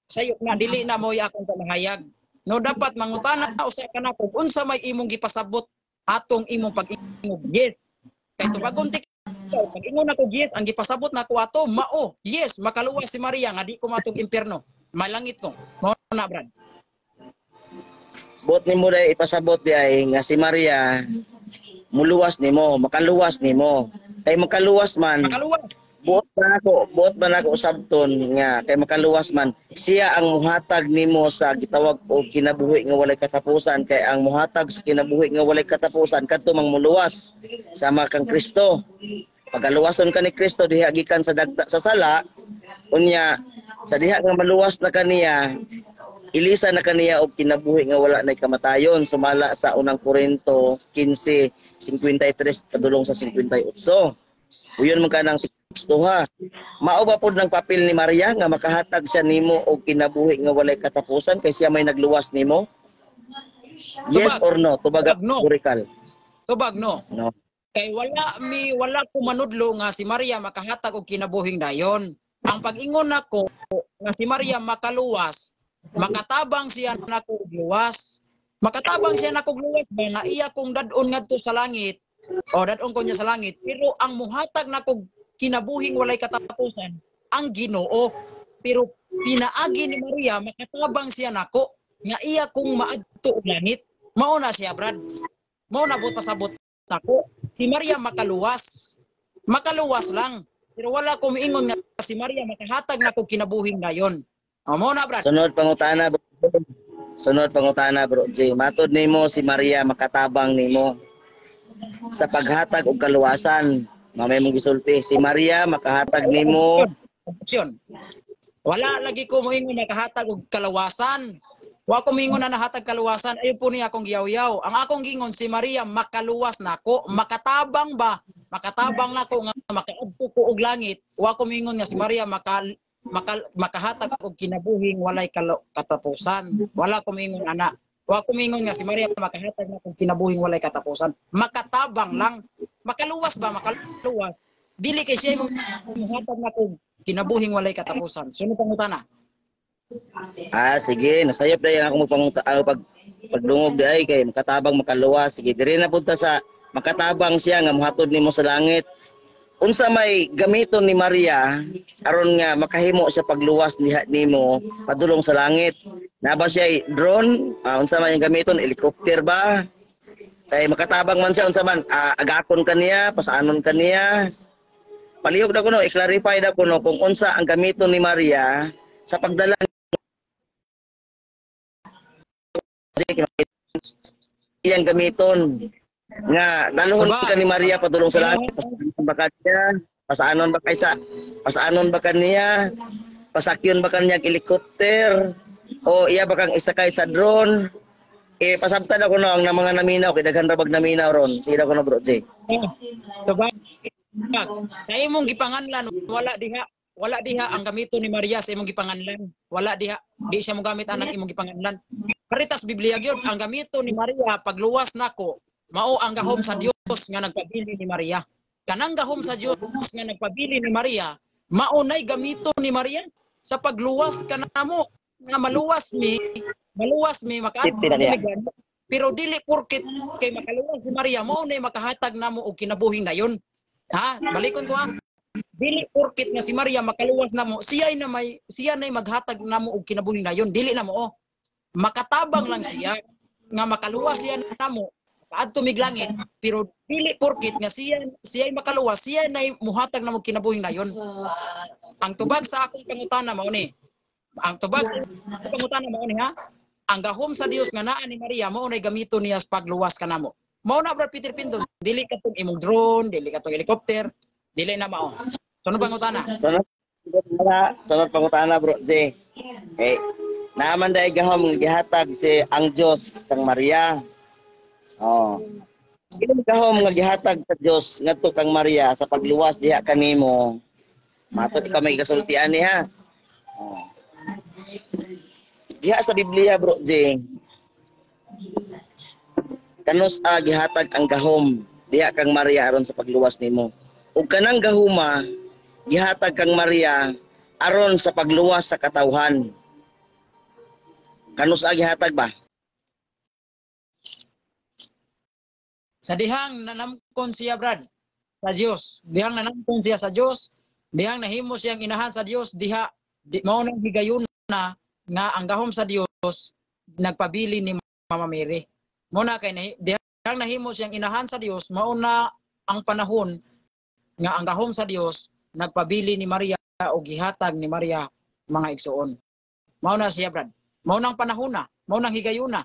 Sayop nga dili na mo'y akong pamahayag. No, dapat mangutana usa ka nako unsa may imong gipasabot atong imong pag-ingog yes. Kay tubagon ti pag-ingon nako yes, ang gipasabot nako ato mao yes, makaluwas si Maria nga di ko matug impierno, malangit ko. Mao na, brad. Buot nimo dai ipasabot di ay nga si Maria muluwas nimo, makaluwas nimo. Kay makaluwas man, makaluwas. Buot ba nako usabton nga kay makaluwas man siya ang muhatag nimo sa gitawag og kinabuhi nga walay katapusan, kay ang muhatag sa kinabuhi nga walay katapusan kadto mang muluwas sama kang Kristo. Pagaluwason ka ni Kristo diha gikan sa dagta sa sala, unya sa diha nga maluwas na kaniya, ilisa na kaniya og kinabuhi nga wala nay kamatayon, sumala sa unang Korinto 15:53 padulong sa 58. Uyon man kanang teksto ha. Mao ba pod ng papel ni Maria nga makahatag siya nimo og kinabuhi nga walay katapusan kay siya may nagluwas nimo? Yes Tubag. Or no? Tubag, Tubag no. Burikal. Tubag no. No. Kay wala ko manudlo nga si Maria makahatag og kinabuhing dayon. Ang pag-ingon nako nga si Maria makaluwas, makatabang siya nako og luwas. Makatabang siya nako og luwas ba nga iya kong dad-on ngadto sa langit o dad-on ko niya sa langit, pero ang muhatag nako kinabuhing walay katapusan ang Ginoo. Pero pinaagi ni Maria makatabang siya nako nga iya kong maadto og langit. Mao na siya, brad. Mao na buot pasabot nako. Si Maria makaluwas. Makaluwas lang. Pero wala ko miingon nga si Maria makahatag nako kinabuhing dayon. O, mao na, brad. Sunod pangutana, bro. Sunod pangutana, bro J. Matod nimo si Maria makatabang nimo sa paghatag og kaluwasan. Mamay mong gisulti, si Maria makahatag nimo. Option. Wala lagi ko moingon nakahatag og kaluwasan. Wa ko moingon na nahatag kaluwasan. Ayun po niya akong giyaw-yaw. Ang akong giingon si Maria makaluwas nako, makatabang ba? Makatabang nako nga makaadto ko og langit. Wa ko moingon nga si Maria makahatag og kinabuhing walay katapusan. Wala ko moingon ana. Wa ko moingon nga si Maria makahatag nako kinabuhing walay katapusan. Makatabang lang. Makaluwas ba? Makaluwas. Dili kay siya imong muhatag nako kinabuhing walay katapusan. Sunod pangutana. Ah, sige, nasayop dayon ako magpanguta pagdungog di kay makatabang makaluwas. Sige, diri na punta sa makatabang siya nga mohatod nimo sa langit. Unsa may gamiton ni Maria aron nga makahimo siya pagluwas niha nimo padulong sa langit? Na ba siya drone? Unsa may gamiton, helicopter ba? Kay makatabang man siya, unsa man agakon kaniya, pasaanon kaniya. Palihog na kuno, i-clarify na kuno kung unsa ang gamiton ni Maria sa pagdala iyang gamiton nga dalhon ka ni Maria padulong sa langit, ba kaniya, pasaanon ba kaysa, pasaanon ba kaniya, pasakyon ba kaniya helicopter o iya ba kang isakay sa drone? Eh, pasabtan ako no ang mga naminaw kay daghan ra bag naminaw ron. Sige na ko no, bro J. Tubag. Sa imong gipanganlan, wala diha ang gamiton ni Maria sa imong gipanganlan. Wala diha, di siya mogamit anang imong gipanganlan. Karitas Biblia gyud ang gamiton ni Maria pagluwas nako, mao ang gahom sa Dios nga nagpabili ni Maria. Kanang gahom sa Dios nga nagpabili ni Maria, mao nay gamiton ni Maria sa pagluwas kanamo nga maluwas mi makaadto. Pero dili porket kay makaluwas si Maria mao nay makahatag namo og kinabuhing dayon. Ha, balikon ko ha. Dili porket nga si Maria makaluwas namo, siya nay maghatag namo og kinabuhing dayon. Dili na mo. Makatabang lang siya nga makaluwas siya namo kaadto mig langit, pero dili porket nga siya makaluwas, siya nay muhatag namo kinabuhing dayon. Ang tubag sa akong pangutana mao ni. Ang tubag sa akong pangutana mao ni ha. Ang gahom sa Dios nga naa ni Maria mao nay gamiton niya sa pagluwas kanamo. Mao na, Brad Peter Pindon, dili katong imong drone, dili katong helicopter, dili na mao. So ano pangutana? Sunod pangutana, bro J. Eh, naaman dai gahom nga gihatag si ang Dios kang Maria. Oh. Kini gahom nga gihatag sa Dios ngadto kang Maria sa pagluwas diha kanimo. Matod ka may kasultian ni ha. Oh. Diha sa Biblia, bro J. Kanus a gihatag ang gahom diha kang Maria aron sa pagluwas nimo? Ug kanang gahuma gihatag kang Maria aron sa pagluwas sa katawhan. Kanus a gihatag ba? Sa dihang nanamkon siya, Brad, sa Dios. Dihang nanamkon siya sa Dios, dihang nahimo siyang inahan sa Dios, diha di, mao nang higayuna nga ang gahom sa Dios nagpabili ni Mama Mary. Mao na kay dihang nahimo siyang inahan sa Dios, mao na ang panahon nga ang gahom sa Dios nagpabili ni Maria o gihatag ni Maria, mga igsuon. Mao na siya, Brad. Mao nang panahon na, mao nang higayuna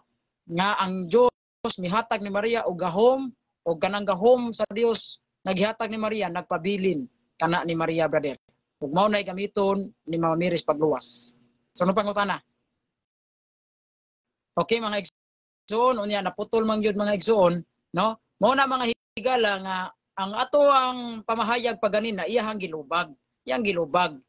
nga ang Dios mihatag ni Maria og gahom, og kanang gahom sa Dios naghihatag ni Maria nagpabilin kana ni Maria, brother. Ug mao nay gamiton ni Mama Mary sa pagluwas. So ano pangutana? Okay, mga igsuon, unya naputol man gyud, mga igsuon, no? Mao na, mga higala, nga ang ato ang pamahayag paganina iyahang gilubag. Iyang gilubag.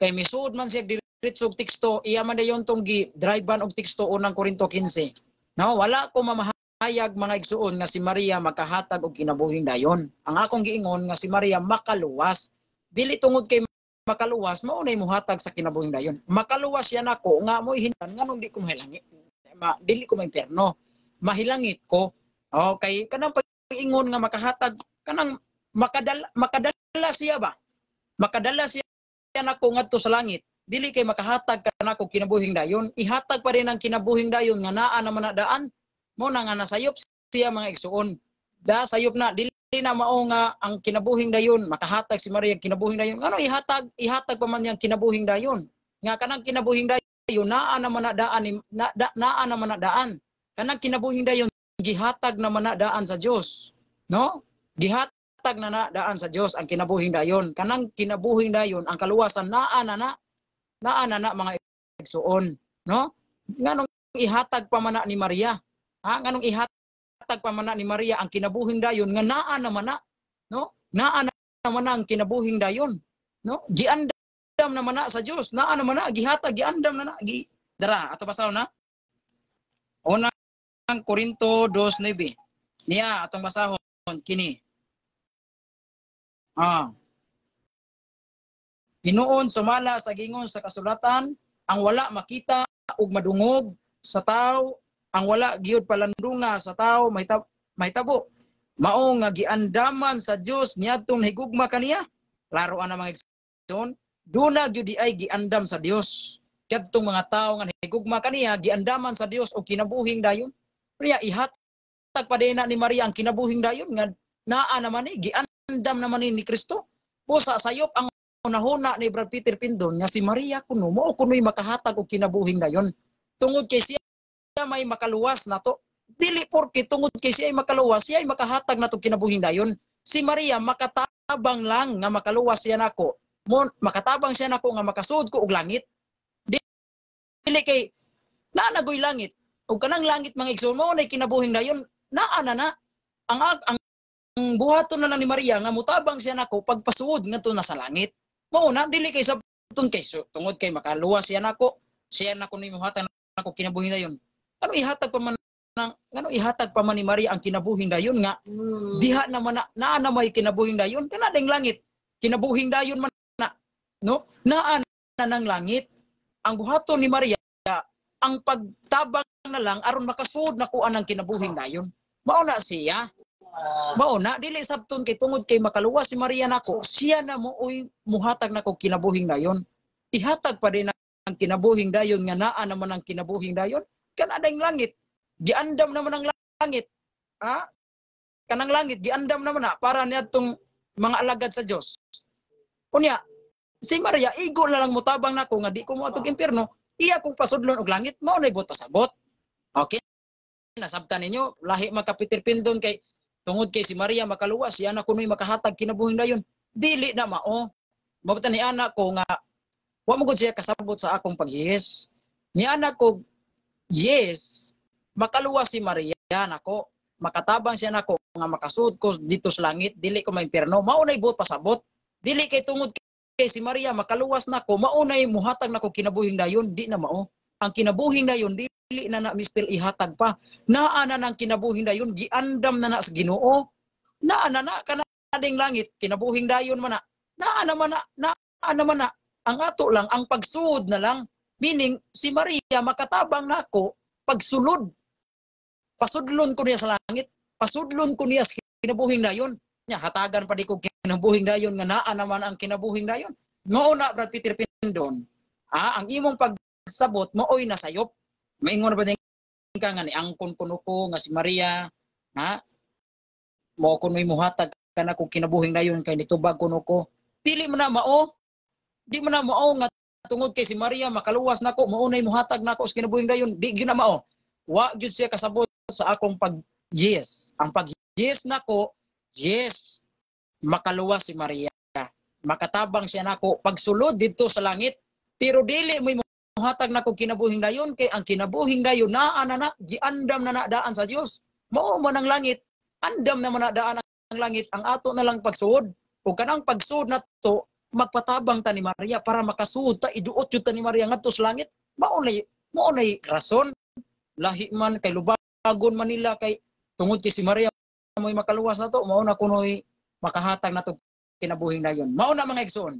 Kay misuod man siya diretso og teksto, iya man dayon tong gi drive-ban og teksto, Unang Korinto 15. No, wala ko mamahayag, mga igsuon, nga si Maria makahatag og kinabuhing dayon. Ang akong giingon nga si Maria makaluwas. Dili tungod kay makaluwas mao nay muhatag sa kinabuhing dayon. Makaluwas siya nako nga mo'y hindan nganong di ko mahilangit. Dili ko maimpierno. Mahilangit ko. Okay, kanang pag-ingon nga makahatag kanang makadala siya ba? Makadala siya nako ngadto sa langit. Dili kay makahatag ka nako kinabuhing dayon, ihatag pa rin ang kinabuhing dayon nga naa naman na daan. Mo na nga nasayop siya, mga igsuon. Da sayop na, dili na mao nga ang kinabuhing dayon makahatag si Maria kinabuhing dayon. Ngano ihatag ihatag pa man niyang kinabuhing dayon? Nga kanang kinabuhing dayon naa naman na daan naa naman na daan. Kanang kinabuhing dayon gihatag naman na daan sa Dios. No? Gihatag na na daan sa Dios ang kinabuhing dayon. Kanang kinabuhing dayon, ang kaluwasan, naa na na, mga igsuon, no? Nganong ihatag pa man na ni Maria? Ha? Nganong ihatag pa man na ni Maria ang kinabuhing dayon nga naa naman na, no? Naa naman na ang kinabuhing dayon, no? Giandam naman na sa Dios, naa naman na gihatag, giandam na na gi dara ato basahon na. Unang Korinto 2:9. Niya atong basahon kini. Ah. Hinuon sumala sa gingon sa kasulatan, ang wala makita ug madungog sa tao, ang wala giyud palandunga sa tao mahitabo. Mao nga giandaman sa Dios niadtong nahigugma kaniya. Klaro ana, mga igsoon, duna gyud ay giandam sa Dios. Kadtong mga tao nga nahigugma kaniya, giandaman sa Dios og kinabuhing dayon. Kaya ihatag pa din na ni Maria ang kinabuhing dayon nga naa naman ni giandam naman ni Kristo. Busa sayop ang hunahuna ni Brad Peter Pindon nga si Maria kuno mao kuno'y makahatag og kinabuhing dayon. Tungod kay siya may makaluwas nato. Dili porke tungod kay siya ay makaluwas, siya ay makahatag nato kinabuhing dayon. Si Maria makatabang lang nga makaluwas siya nako. Mo makatabang siya nako nga makasud ko og langit. Dili kay naa nagoy langit. Ug kanang langit, mga igsoon, mao nay kinabuhing dayon, naa na na. Ang buhaton na lang ni Maria nga mutabang siya nako pagpasuod ngadto na sa langit. Mao na, dili kay sabton kay so, tungod kay makaluwas siya nako, siya nako ni muhatag nako kinabuhing dayon. Ano ihatag pa man nang ngano ihatag pa man ni Maria ang kinabuhing dayon nga diha naman na, naa na may kinabuhing dayon kana ding langit. Kinabuhing dayon man na, no? Naa na ng langit. Ang buhaton ni Maria ang pagtabang na lang aron makasuod na kuan ang kinabuhing dayon. Mao na siya. Mao na, dili sabton kay tungod kay makaluwas si Maria nako, siya na mooy muhatag nako kinabuhing dayon. Ihatag pa din ang kinabuhing dayon nga naa naman ang kinabuhing dayon kana ding langit. Giandam naman ang langit. Ha? Kanang langit giandam naman na para niadtong mga alagad sa Dios. Unya, si Maria igo na lang mutabang nako nga di ko moadtog impierno, iya kong pasudlon og langit, mao nay buot pasabot. Okay? Nasabtan ninyo, lahi man ka Peter Pindon kay tungod kay si Maria makaluwas, siya na kuno'y makahatag kinabuhing dayon. Dili na mao. Mabutan ni anak ko nga wa mo gud siya kasabot sa akong pag-yes. Ni anak ko, yes, makaluwas si Maria nako, makatabang siya nako nga makasuod ko dito sa langit, dili ko maimpierno. Mao nay buot pasabot. Dili kay tungod kay si Maria makaluwas nako, mao nay muhatag nako kinabuhing dayon, di na mao. Ang kinabuhing dayon dili na na mistil ihatag pa. Naa na nang kinabuhing dayon, giandam na na sa Ginoo. Naa na na kana ding langit, kinabuhing dayon man na. Naa na man na, naa na man na. Ang ato lang ang pagsuod na lang, meaning si Maria makatabang nako pagsulod. Pasudlon ko niya sa langit, pasudlon ko niya sa kinabuhing dayon. Nya hatagan pa di ko kinabuhing dayon nga naa naman ang kinabuhing dayon. Mao na, Brad Peter Pindon. Ah, ang imong pagsabot maoy nasayop. Maingon ba din ka nga niangkon kuno ko nga si Maria, ha? Mao kuno'y muhatag kana kog kinabuhing dayon kay nitubag kuno ko. Dili man na mao. Di man na mao nga tungod kay si Maria makaluwas nako, mao nay muhatag nako sa kinabuhing dayon. Di gyud na mao. Wa gyud siya kasabot sa akong pag yes. Ang pag yes nako, yes, makaluwas si Maria. Makatabang siya nako pagsulod didto sa langit. Pero dili mo muhatag nako kinabuhing dayon kay ang kinabuhing dayon naa na na, giandam na na daan sa Dios. Mao man ang langit, andam na man na daan ang langit, ang ato na lang pagsuod. Ug kanang pagsuod nato, magpatabang ta ni Maria para makasuod ta, iduot jud ta ni Maria ngadto sa langit. Mao nay rason. Lahi man kay lubagon man nila kay tungod kay si Maria mo'y makaluwas nato, mao na kuno'y makahatag nato kinabuhing dayon. Mao na, mga igsoon.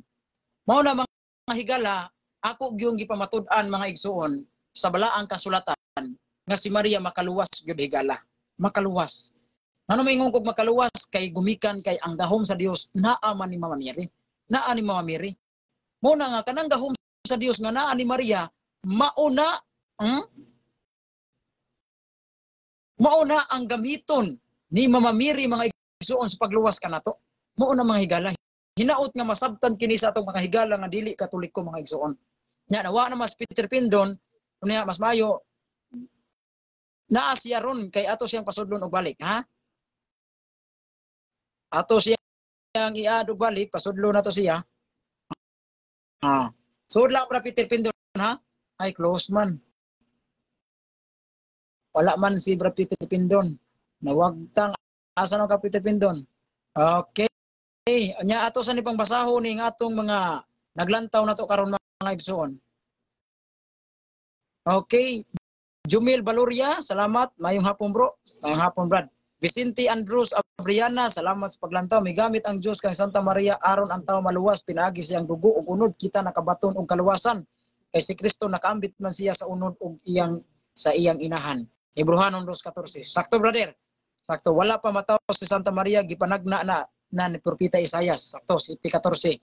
Mao na, mga higala, ako gyung gipamatud-an, mga igsoon, sa balaang kasulatan nga si Maria makaluwas gyud, higala. Makaluwas. Ngano maingon kog makaluwas? Kay gumikan kay ang gahom sa Dios naa man ni Mama Mary. Naa ni Mama Mary. Mao na nga kanang gahom sa Dios nga naa ni Maria, mauna, Mao na ang gamiton ni Mama Mary, mga igsoon, sa pagluwas kanato. Mao na, mga higala. Hinaot nga masabtan kini sa atong mga higala nga dili Katoliko, mga igsoon. Nya nawa na mas Peter Pindon, unya mas mayo naa siya ron kay ato siyang pasudlon og balik, ha? Ato siyang i-add og balik, pasudlon nato siya. Ah. Sud lang, Bra Peter Pindon, ha? Ay, close man. Wala man si Bra Peter Pindon. Nawagtang asa no ka, Peter Pindon? Okay. Nya ato sa ni pang basahon ning atong mga naglantaw nato karon, mga igsoon. Okay. Jumil Baloria, salamat. Mayong hapon, bro. Mayong hapon, brad. Vicente Andrews Abriana, salamat sa paglantaw. Migamit ang Dios kang Santa Maria aron ang tao maluwas, pinaagi siyang dugo ug unod kita nakabaton og kaluwasan. Kay si Kristo nakaambit man siya sa unod ug iyang sa iyang inahan. Hebreohanon 2:14. Sakto, brother. Sakto, wala pa mataw si Santa Maria, gipanagna na na ni Propeta Isayas. Sakto, 7:14.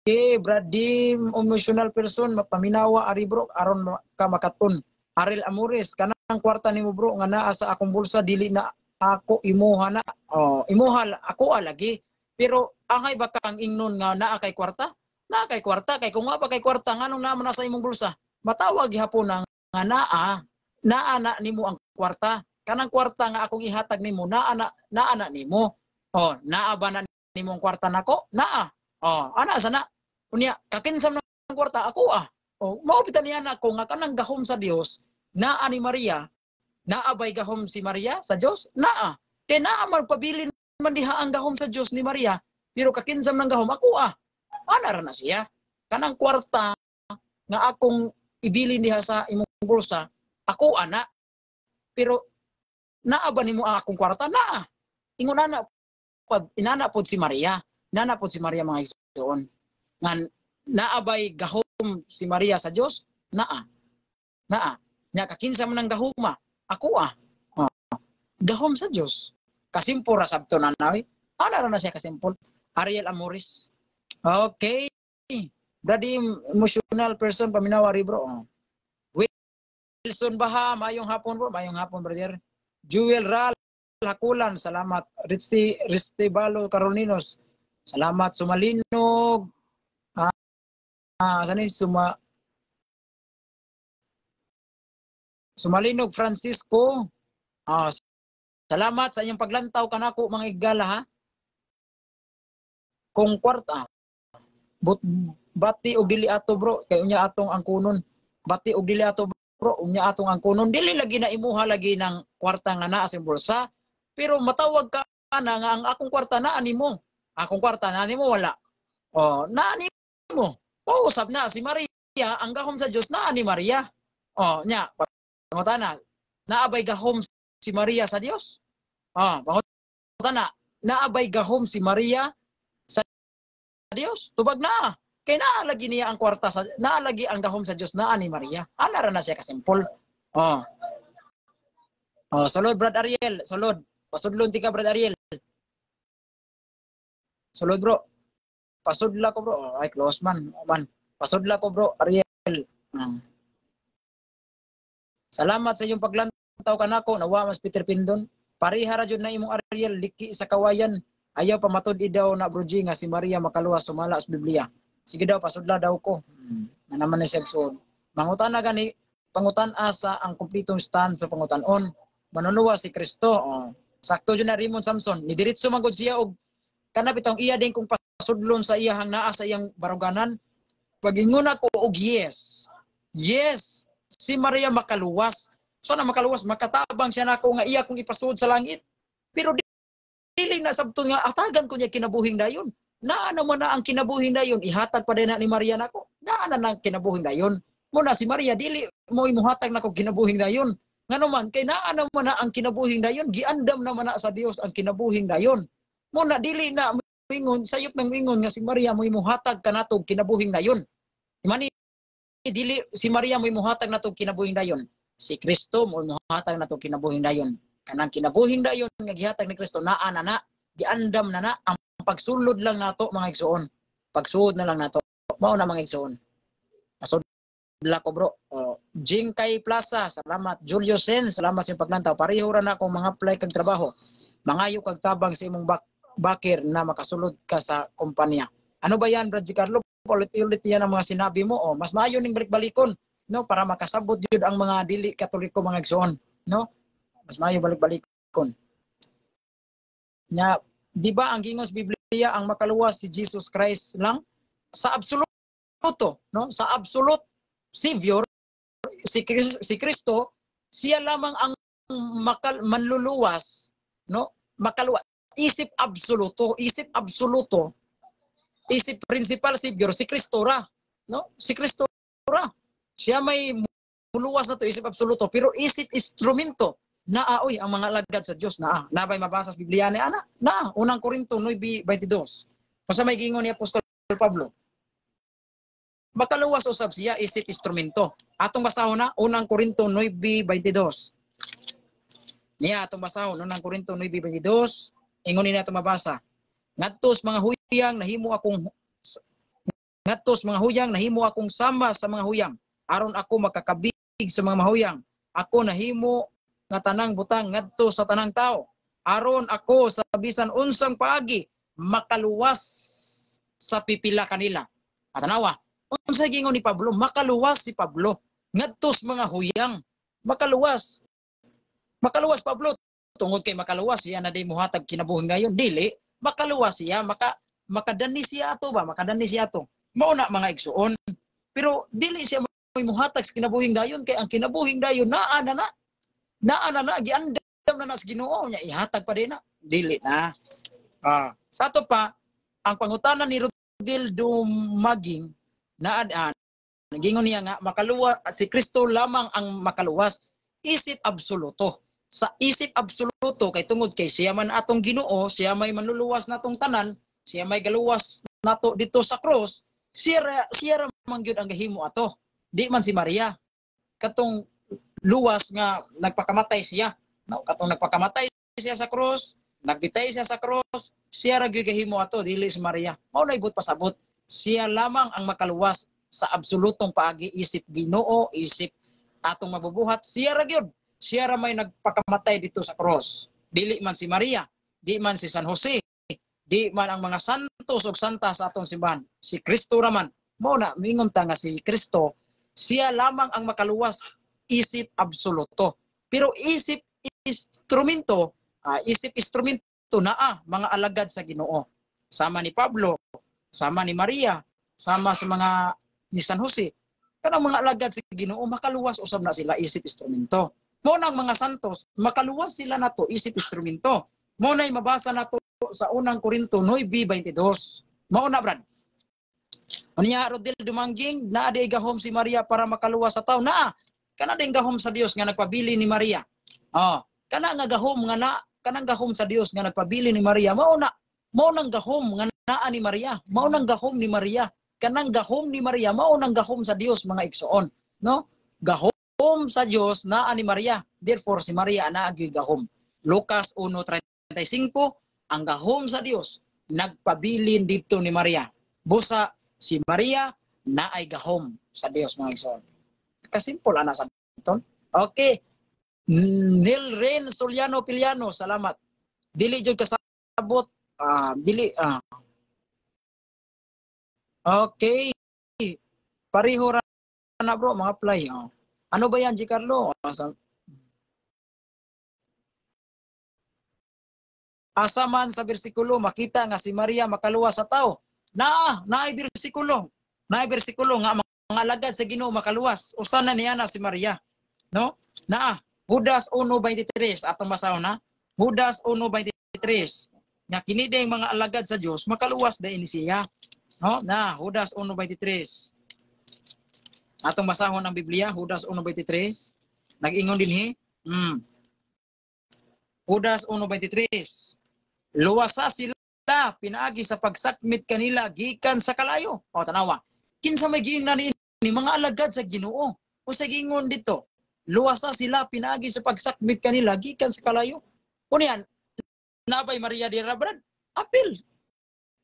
Okay, Brad Dim, emotional person, mapaminawa ari, bro, aron ka makaton. Arel Amores, kanang kwarta nimo, bro, nga naa sa akong bulsa, dili na ako imuha na. Oh, imuha ako lagi. Pero Angay ba kang ingnon nga naa kay kwarta? Naa kay kwarta kay kung wa pa kay kwarta, nganong naa man na sa imong bulsa? Matawag gihapon na nga naa naa na nimo ang kwarta. Kanang kwarta nga akong ihatag nimo, naa na, naa na nimo. Oh, naa ba na nimo ang kwarta nako? Naa. Oh, ana sana. Unya kakinsam ng kwarta ako ah. Oh, mao bitaw niya nako nga kanang gahom sa Dios naa ni Maria. Naa bay gahom si Maria sa Dios? Naa. Kay naa man, pabilin man diha ang gahom sa Dios ni Maria, pero kakinsam ng gahom ako ah. Ana ra na siya. Kanang kwarta nga akong ibilin diha sa imong bulsa, ako ana. Pero naa ba nimo ang akong kwarta? Naa. Ingon ana pad, inana pod si Maria. Inana pod si Maria, mga igsoon. Nga naa bay gahom si Maria sa Dios? Naa. Naa. Nya kakinsa man ang gahuma? Ako ah. Oh. Gahom sa Dios. Kasimpol ra sabto na nawi. Ana ra na siya kasimpol. Ariel Amoris. Okay. Brady, emotional person, paminawa ri, bro. Oh. Wilson Baha, mayong hapon, bro. Mayong hapon, brother. Jewel Ral Hakulan, salamat. Ritzy Ristibalo Carolinos, salamat. Sumalinog. Ah, saan Sumalinog Francisco. Ah, salamat sa inyong paglantaw kanako, mga igala, ha. Kung kwarta but bati og dili ato, bro, kay unya atong angkunon. Bati og dili ato, bro, unya atong angkunon. Dili lagi na imuha lagi ng kwarta nga naa sa bulsa, pero matawag ka na nga ang akong kwarta naa nimo. Akong kwarta naa nimo, wala? Oh, naa nimo. Usab na si Maria, ang gahom sa Dios naa ni Maria. Oh, nya pangutana, naa bay gahom si Maria sa Dios? Oh, pangutana, naa bay gahom si Maria sa Dios? Tubag na. Kay naa lagi niya ang kwarta sa, naa lagi ang gahom sa Dios naa ni Maria. Ana ra na siya kasimpol. Oh. Oh, sulod, Brad Ariel, sulod. Pasudlon tika, Brad Ariel. Sulod, bro. Pasudla ko, bro. Oh, ay, close man. Oh, man. Pasudla ko, bro Ariel. Salamat sa iyong paglantaw kanako. Nawa mas Peter Pindon. Pareha ra jud na imong Ariel, liki sa kawayan. Ayaw pa matud-i daw na, bro G, nga si Maria makaluwas sumala sa Biblia. Sige daw, pasudla daw ko. Na naman ni siya suod. Mangutana gani, pangutan asa ang kumplitong stand sa pangutanon. Manuluwas si Kristo. Oh. Sakto jud na, Raymond Samson. Ni diretso man gud siya og kana bitong iya din kung pasudlon sa iyahang naa sa iyang baruganan. Pagingon ako og yes. Yes, si Maria makaluwas. So na makaluwas, makatabang siya nako nga iya kong ipasud sa langit. Pero dili na sabto nga atagan ko niya kinabuhing dayon. Naa naman na ang kinabuhing dayon, ihatag pa din na ni Maria nako. Naa na nang kinabuhing dayon. Muna si Maria dili mo imuhatag nako kinabuhing dayon. Ngano man kay naa naman na ang kinabuhing dayon, giandam naman na sa Dios ang kinabuhing dayon. Muna dili na moingon, sayop nang moingon nga si Maria mo imuhatag kanatog kinabuhing dayon. Mani dili si Maria mo imuhatag natog kinabuhing dayon. Si Kristo mo imuhatag natog kinabuhing dayon. Kanang kinabuhing dayon nga gihatag ni Kristo naa na na, giandam na na, ang pagsulod lang nato, mga igsoon. Pagsuod na lang nato. Mao na, mga igsoon. Pasudla ko, bro. Oh, Jingkay Plaza, salamat. Julio Sen, salamat sa iyong paglantaw. Pareho ra na akong mga apply kag trabaho. Mangayo kag tabang sa imong bakir na makasulod ka sa kumpanya. Ano ba yan, Brad Carlo? Ulit-ulit yan ang mga sinabi mo. Oh, mas maayo ning balik-balikon, no, para makasabot jud ang mga dili Katoliko, mga igsoon, no? Mas maayo balik-balikon. Nya, di ba ang gingon sa Biblia ang makaluwas si Jesus Christ lang sa absoluto, no? Sa absolute savior si Kristo, siya lamang ang manluluwas, no? Makaluwas isip absoluto, isip absoluto, isip principal savior si Kristo ra, no? Si Kristo ra. Siya may muluwas na to isip absoluto, pero isip instrumento naa oy ang mga alagad sa Dios naa. Nabay mabasa sa Biblia ni ana? Na Unang Korinto 9:22. Unsa may giingon ni Apostol Pablo? Makaluwas usab siya isip instrumento. Atong basahon na Unang Korinto 9:22. Niya atong basahon Unang Korinto 9:22. Ingon ni nato mabasa. Ngadto sa mga huyang nahimo akong sama sa mga huyang aron ako makakabig sa mga mahuyang. Ako nahimo nga tanang butang ngadto sa tanang tao aron ako sa bisan unsang paagi Makaluwas sa pipila kanila. At tanawa, unsa giingon ni Pablo? Makaluwas si Pablo ngadto sa mga huyang. Makaluwas. Makaluwas Pablo tungod kay makaluwas siya na di mohatag kinabuhi ngayon, dili makaluwas siya, makadani siya ato ba, makadani siya ato. Mao na, mga igsuon. Pero dili siya mohatag sa kinabuhing dayon kay ang kinabuhing dayon naa na na. Naa na na, giandam na na sa Ginoo nya, ihatag pa din na. Dili na. Sa ato pa, ang pangutana ni Rodel Dumaging na gingon niya nga makaluwas si Kristo lamang ang makaluwas isip absoluto. Sa isip absoluto kay tungod kay siya man atong Ginoo, siya may manluluwas natong tanan, siya may galuwas nato dito sa cross, siya ra man gyud ang gahimo ato. Di man si Maria. Katong luwas nga nagpakamatay siya. No, katong nagpakamatay siya sa cross, nagbitay siya sa cross, siya ra gyud gahimo ato, dili si Maria. Mao na ibot pasabot. Siya lamang ang makaluwas sa absolutong paagi isip Ginoo, isip atong mabubuhat, siya ra gyud. Siya ra may nagpakamatay dito sa cross. Dili man si Maria, di man si San Jose, di man ang mga santos ug santa sa atong simbahan. Si Kristo ra man. Mao na miingon ta nga si Kristo, siya lamang ang makaluwas isip absoluto. Pero isip instrumento naa mga alagad sa Ginoo. Sama ni Pablo, sama ni Maria, sama sa mga ni San Jose. Kanang mga alagad sa Ginoo makaluwas usab na sila isip instrumento. Mao nang mga santos makaluwas sila nato isip instrumento. Mao nay mabasa nato sa Unang Korinto 9:22. Mao na, brad. Unya, Rodel Dumangging, naa di gahom si Maria para makaluwas sa tao. Naa kana din gahom sa Dios nga nagpabili ni Maria. Oh, kana nga gahom nga na kanang gahom sa Dios nga nagpabili ni Maria, mao na, mao nang gahom nga naa ni Maria, mao nang gahom ni Maria. Kanang gahom ni Maria mao nang gahom sa Dios, mga igsoon, no? Gahom sa Dios naa ni Maria. Therefore si Maria naa gyud gahom. Lucas 1:35, ang gahom sa Dios nagpabilin dito ni Maria. Busa si Maria naay gahom sa Dios, mga igsoon. Kasimple ana sa ton. Okay. Nil Ren Soliano Piliano, salamat. Dili jud kasabot, dili. Okay. Pareho ra na, bro, mga apply. Oh. Ano ba yan, Gicarlo? Asa man sa bersikulo makita nga si Maria makaluwas sa tao? Naa, naay bersikulo. Naay bersikulo nga mga alagad sa Ginoo makaluwas. Usa na niya na si Maria. No? Naa, Judas 1:23 atong basahon na. Judas 1:23 nga kini ding mga alagad sa Dios makaluwas dai ni siya. No? Na, Judas 1:23. Atong basahon ang Biblia, Judas 1:23. Nag-ingon dinhi. Judas 1:23. Luwasa sila pinaagi sa pagsakmit kanila gikan sa kalayo. O tanawa. Kinsa may giingnan ni mga alagad sa Ginoo. O sa giingon dito, luwasa sila pinaagi sa pagsakmit kanila gikan sa kalayo. Kunyan, nabay Maria dira, brad? Apil.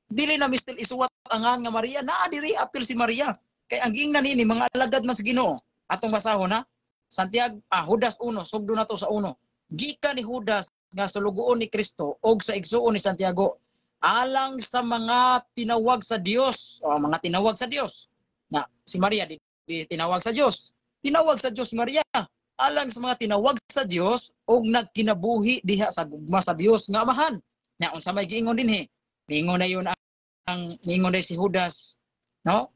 Dili na mistil isuwat ang nga Maria, naa diri, apil si Maria. Kay ang giingnan niini mga alagad man sa Ginoo. Atong basahon na Santiago, Judas 1, sugdo na to sa 1. Gikan ni Judas nga sulugoon ni Kristo og sa igsuon ni Santiago, alang sa mga tinawag sa Dios, o mga tinawag sa Dios. Na si Maria di tinawag sa Dios. Tinawag sa Dios si Maria, alang sa mga tinawag sa Dios og nagkinabuhi diha sa gugma sa Dios nga Amahan. Nya unsa may giingon dinhi? Niingon na yun ang niingon na si Judas, no?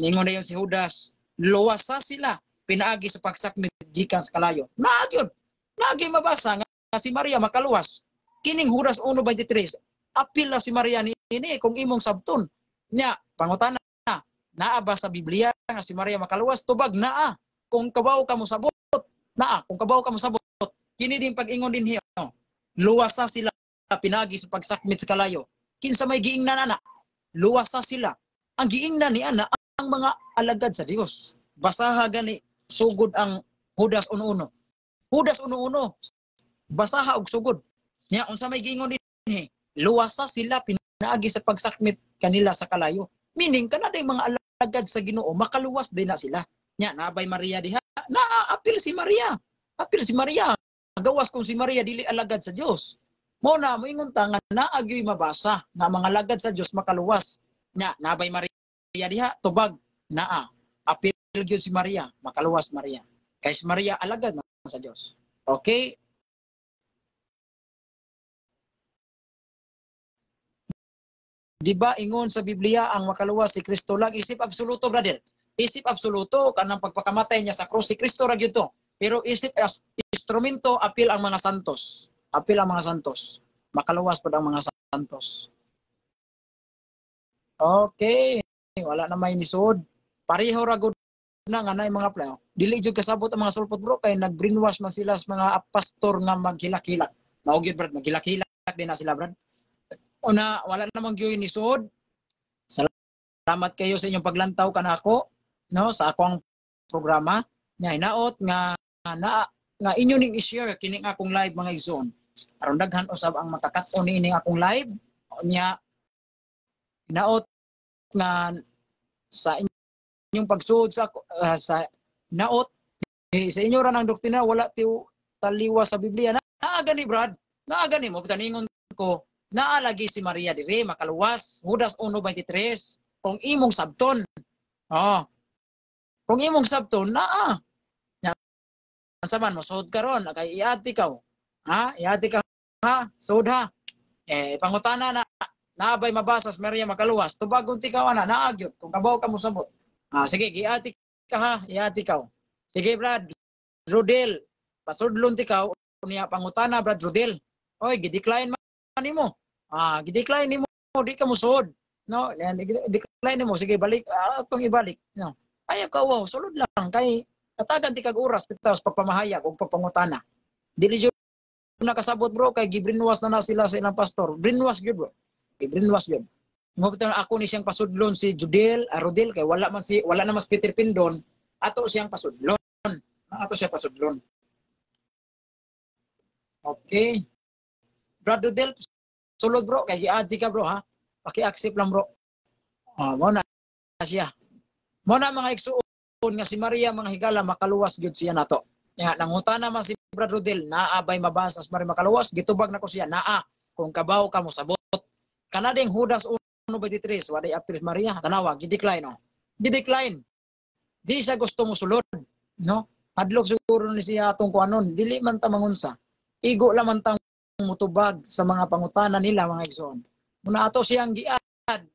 Niingon na yun si Judas, luwasa sila pinaagi sa pagsakmit gikan sa kalayo. Naagyon. Naagi mabasa nga si Maria makaluwas. Kining Judas 1:23, apil na si Maria niini kung imong sabton. Nya pangutana, naa ba sa Biblia nga si Maria makaluwas? Tubag naa. Kung kabaw ka mosabot, naa, kung kabaw ka mosabot. Kini din pag-ingon dinhi, oh. Luwasa sila pinaagi sa pagsakmit sa kalayo. Kinsa may giingnan ana? Luwasa sila. Ang giingnan ni ana ang mga alagad sa Dios. Basaha gani sugod ang Judas 1:1. Judas 1:1. Basaha og sugod. Nya unsa may giingon dinhi? Luwasa sila pinaagi sa pagsakmit kanila sa kalayo. Meaning kana day mga alagad sa Ginoo makaluwas din na sila. Nya nabay Maria diha? Naa, apil si Maria. Apil si Maria. Gawas kung si Maria dili alagad sa Dios. Mo na moingon ta nga naa gyoy mabasa nga mga lagad sa Dios makaluwas. Nya nabay Maria diha? Tubag naa. Apil gyud si Maria, makaluwas Maria. Kay si Maria alagad man sa Dios. Okay? Di ba ingon sa Biblia ang makaluwas si Kristo lang? Isip absoluto, brother. Isip absoluto kanang pagpakamatay niya sa krus, si Kristo ra gyud to. Pero isip as instrumento, apil ang mga santos. Apil ang mga santos. Makaluwas pud ang mga santos. Okay, wala na may nisod. Pareho ra gud na nga naay mga plano. Dili jud kasabot ang mga sulpot, bro, kay nag-brainwash man sila sa mga pastor nga maghilak-hilak. Mao gyud, brad, maghilak-hilak din na sila, brad. Una, wala namang gyud nisod. Salamat kayo sa inyong paglantaw kanako, no, sa akong programa. Nya hinaot nga na nga inyo ning i-share kining akong live, mga igsoon. Aron daghan usab ang makakat-on niining akong live. Nya hinaot nga sa inyong pagsuod sa naot eh, sa inyo ra ng doktrina, wala ti taliwa sa Biblia. Naa gani, brad, naa gani mo taningon ko, naa lagi si Maria dire makaluwas. Judas 1:23. Kung imong sabton. Oh. Kung imong sabton, naa. Nya unsa man mosuod karon kay iati ka. Ha? Iati ka ha? Suod ha. Eh pangutana na, naabay mabasa sa Maria makaluwas? Tubagon ti ka ana, naa gyud kung kabaw ka mosabot. Ah, sige, giati ka ha, iati ka. Sige, Brad Rodel, pasudlon ti ka niya pangutana, Brad Rodel. Oy, gi-decline man nimo. Ah, gi-decline nimo, di ka mosuod. No, decline nimo. Sige, balik atong ibalik. No. Ayaw ka, wow, sulod lang kay katagan ti kag oras bitaw sa pagpamahayag ug pagpangutana. Dili jud nakasabot, bro, kay gi-brainwash na na sila sa ilang pastor. Brainwash gyud, bro. Gi-brainwash gyud. Mo bitaw ako ni siyang pasudlon si Judel, Rodel, kay wala naman si Peter Pindon, ato siyang pasudlon. Ato siya pasudlon. Okay. Brad Rodel, sulod, bro, kay giadi ka, bro, ha. Paki-accept lang, bro. Oh, mo na siya. Mo na, mga igsuon, nga si Maria, mga higala, makaluwas gyud siya nato. Nga nangutana man si Brad Rodel, naa bay mabasa sa Maria makaluwas? Gitubag nako siya, naa kung kabaw ka mo sabot. Kana ding Judas 1:23, waday apil Maria, tanawa, gi-decline, oh. Gi-decline. Di siya gusto mo sulod, no? Hadlok siguro ni siya atong kuanon, dili man ta mangunsa. Igo la man tang mutubag sa mga pangutana nila, mga igsoon. Muna ato siyang giad,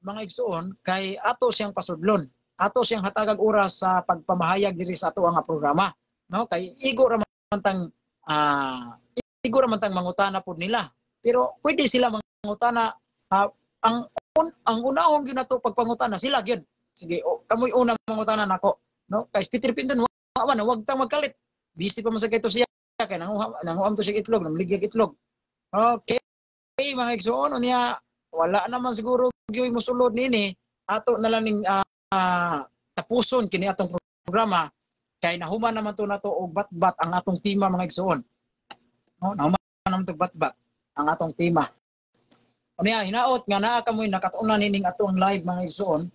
mga igsoon, kay ato siyang pasudlon. Ato siyang hatagag oras sa pagpamahayag diri sa ato ang programa, no? Kay igo ra man tang mangutana pud nila. Pero pwede sila mangutana, ang unahon gyud nato pagpangutana sila gyud. Sige, o, kamoy una mangutana nako, no? Kay Peter Pindon wa man, wag tang magkalit. Busy pa man sa kayto siya kay nanguham to siya itlog, namligyag itlog. Okay, mga igsoon, unya wala naman siguro gyud mosulod niini. Ato na lang ning tapuson kini atong programa kay nahuman naman to nato og batbat ang atong tema, mga igsoon. No, nahuman naman to batbat ang atong tema. Unya hinaot nga naa kamoy nakatunan nining atong live, mga igsoon.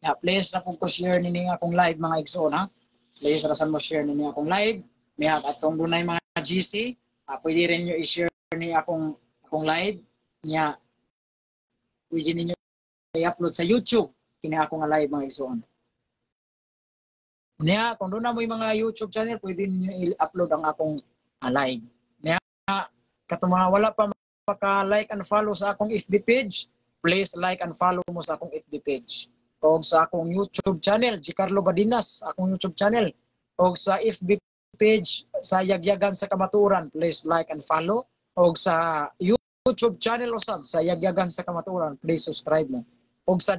Ya, please ra pud ko share nining akong live, mga igsoon, ha. Please rasan mo share nining akong live. Niya atong dunay mga GC, pwede rin niyo i-share ni akong live. Niya pwede ninyo i-upload sa YouTube kini ako nga live, mga igsoon. Niya kung doon na mo yung mga YouTube channel, pwede ninyo i-upload ang akong live. Niya katong mga wala pa maka-like and follow sa akong FB page, please like and follow mo sa akong FB page. Og sa akong YouTube channel, Gicarlo Badinas, akong YouTube channel. Og sa FB page sa Yagyagan sa Kamatuoran, please like and follow. Og sa YouTube channel usab sa Yagyagan sa Kamatuoran, please subscribe mo. Og sa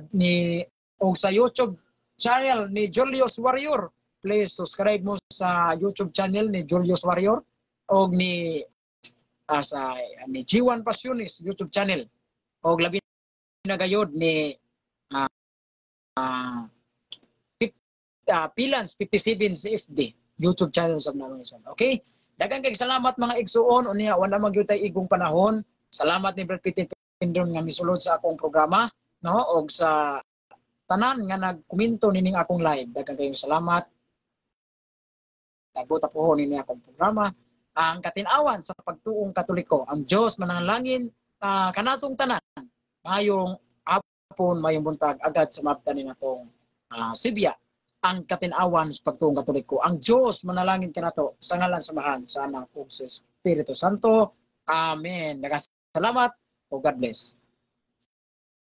YouTube channel ni Julius Warrior, please subscribe mo sa YouTube channel ni Julius Warrior og ni sa ni G1 Pasionis YouTube channel. Og labi na gayod ni Pilans 57 CFD YouTube channel sa namin igsoon. Okay? Daghang kay salamat, mga igsuon, unya wala man gyud tay igong panahon. Salamat ni Brad Peter Pindon nga misulod sa akong programa, no, og sa tanan nga nagkomento nining akong live. Daghang kayong salamat. Tagbo tapuhon nini akong programa. Ang katinawan sa pagtuong Katoliko. Ang Diyos manalangin kanatong tanan. Mayong hapon, mayong buntag, agad sa maabtan ni natong Sibya. Ang katinawan sa pagtuong Katoliko. Ang Diyos manalangin kanato sa ngalan sa Amahan, sa Anak ug sa Espiritu Santo. Amen. Salamat o God bless.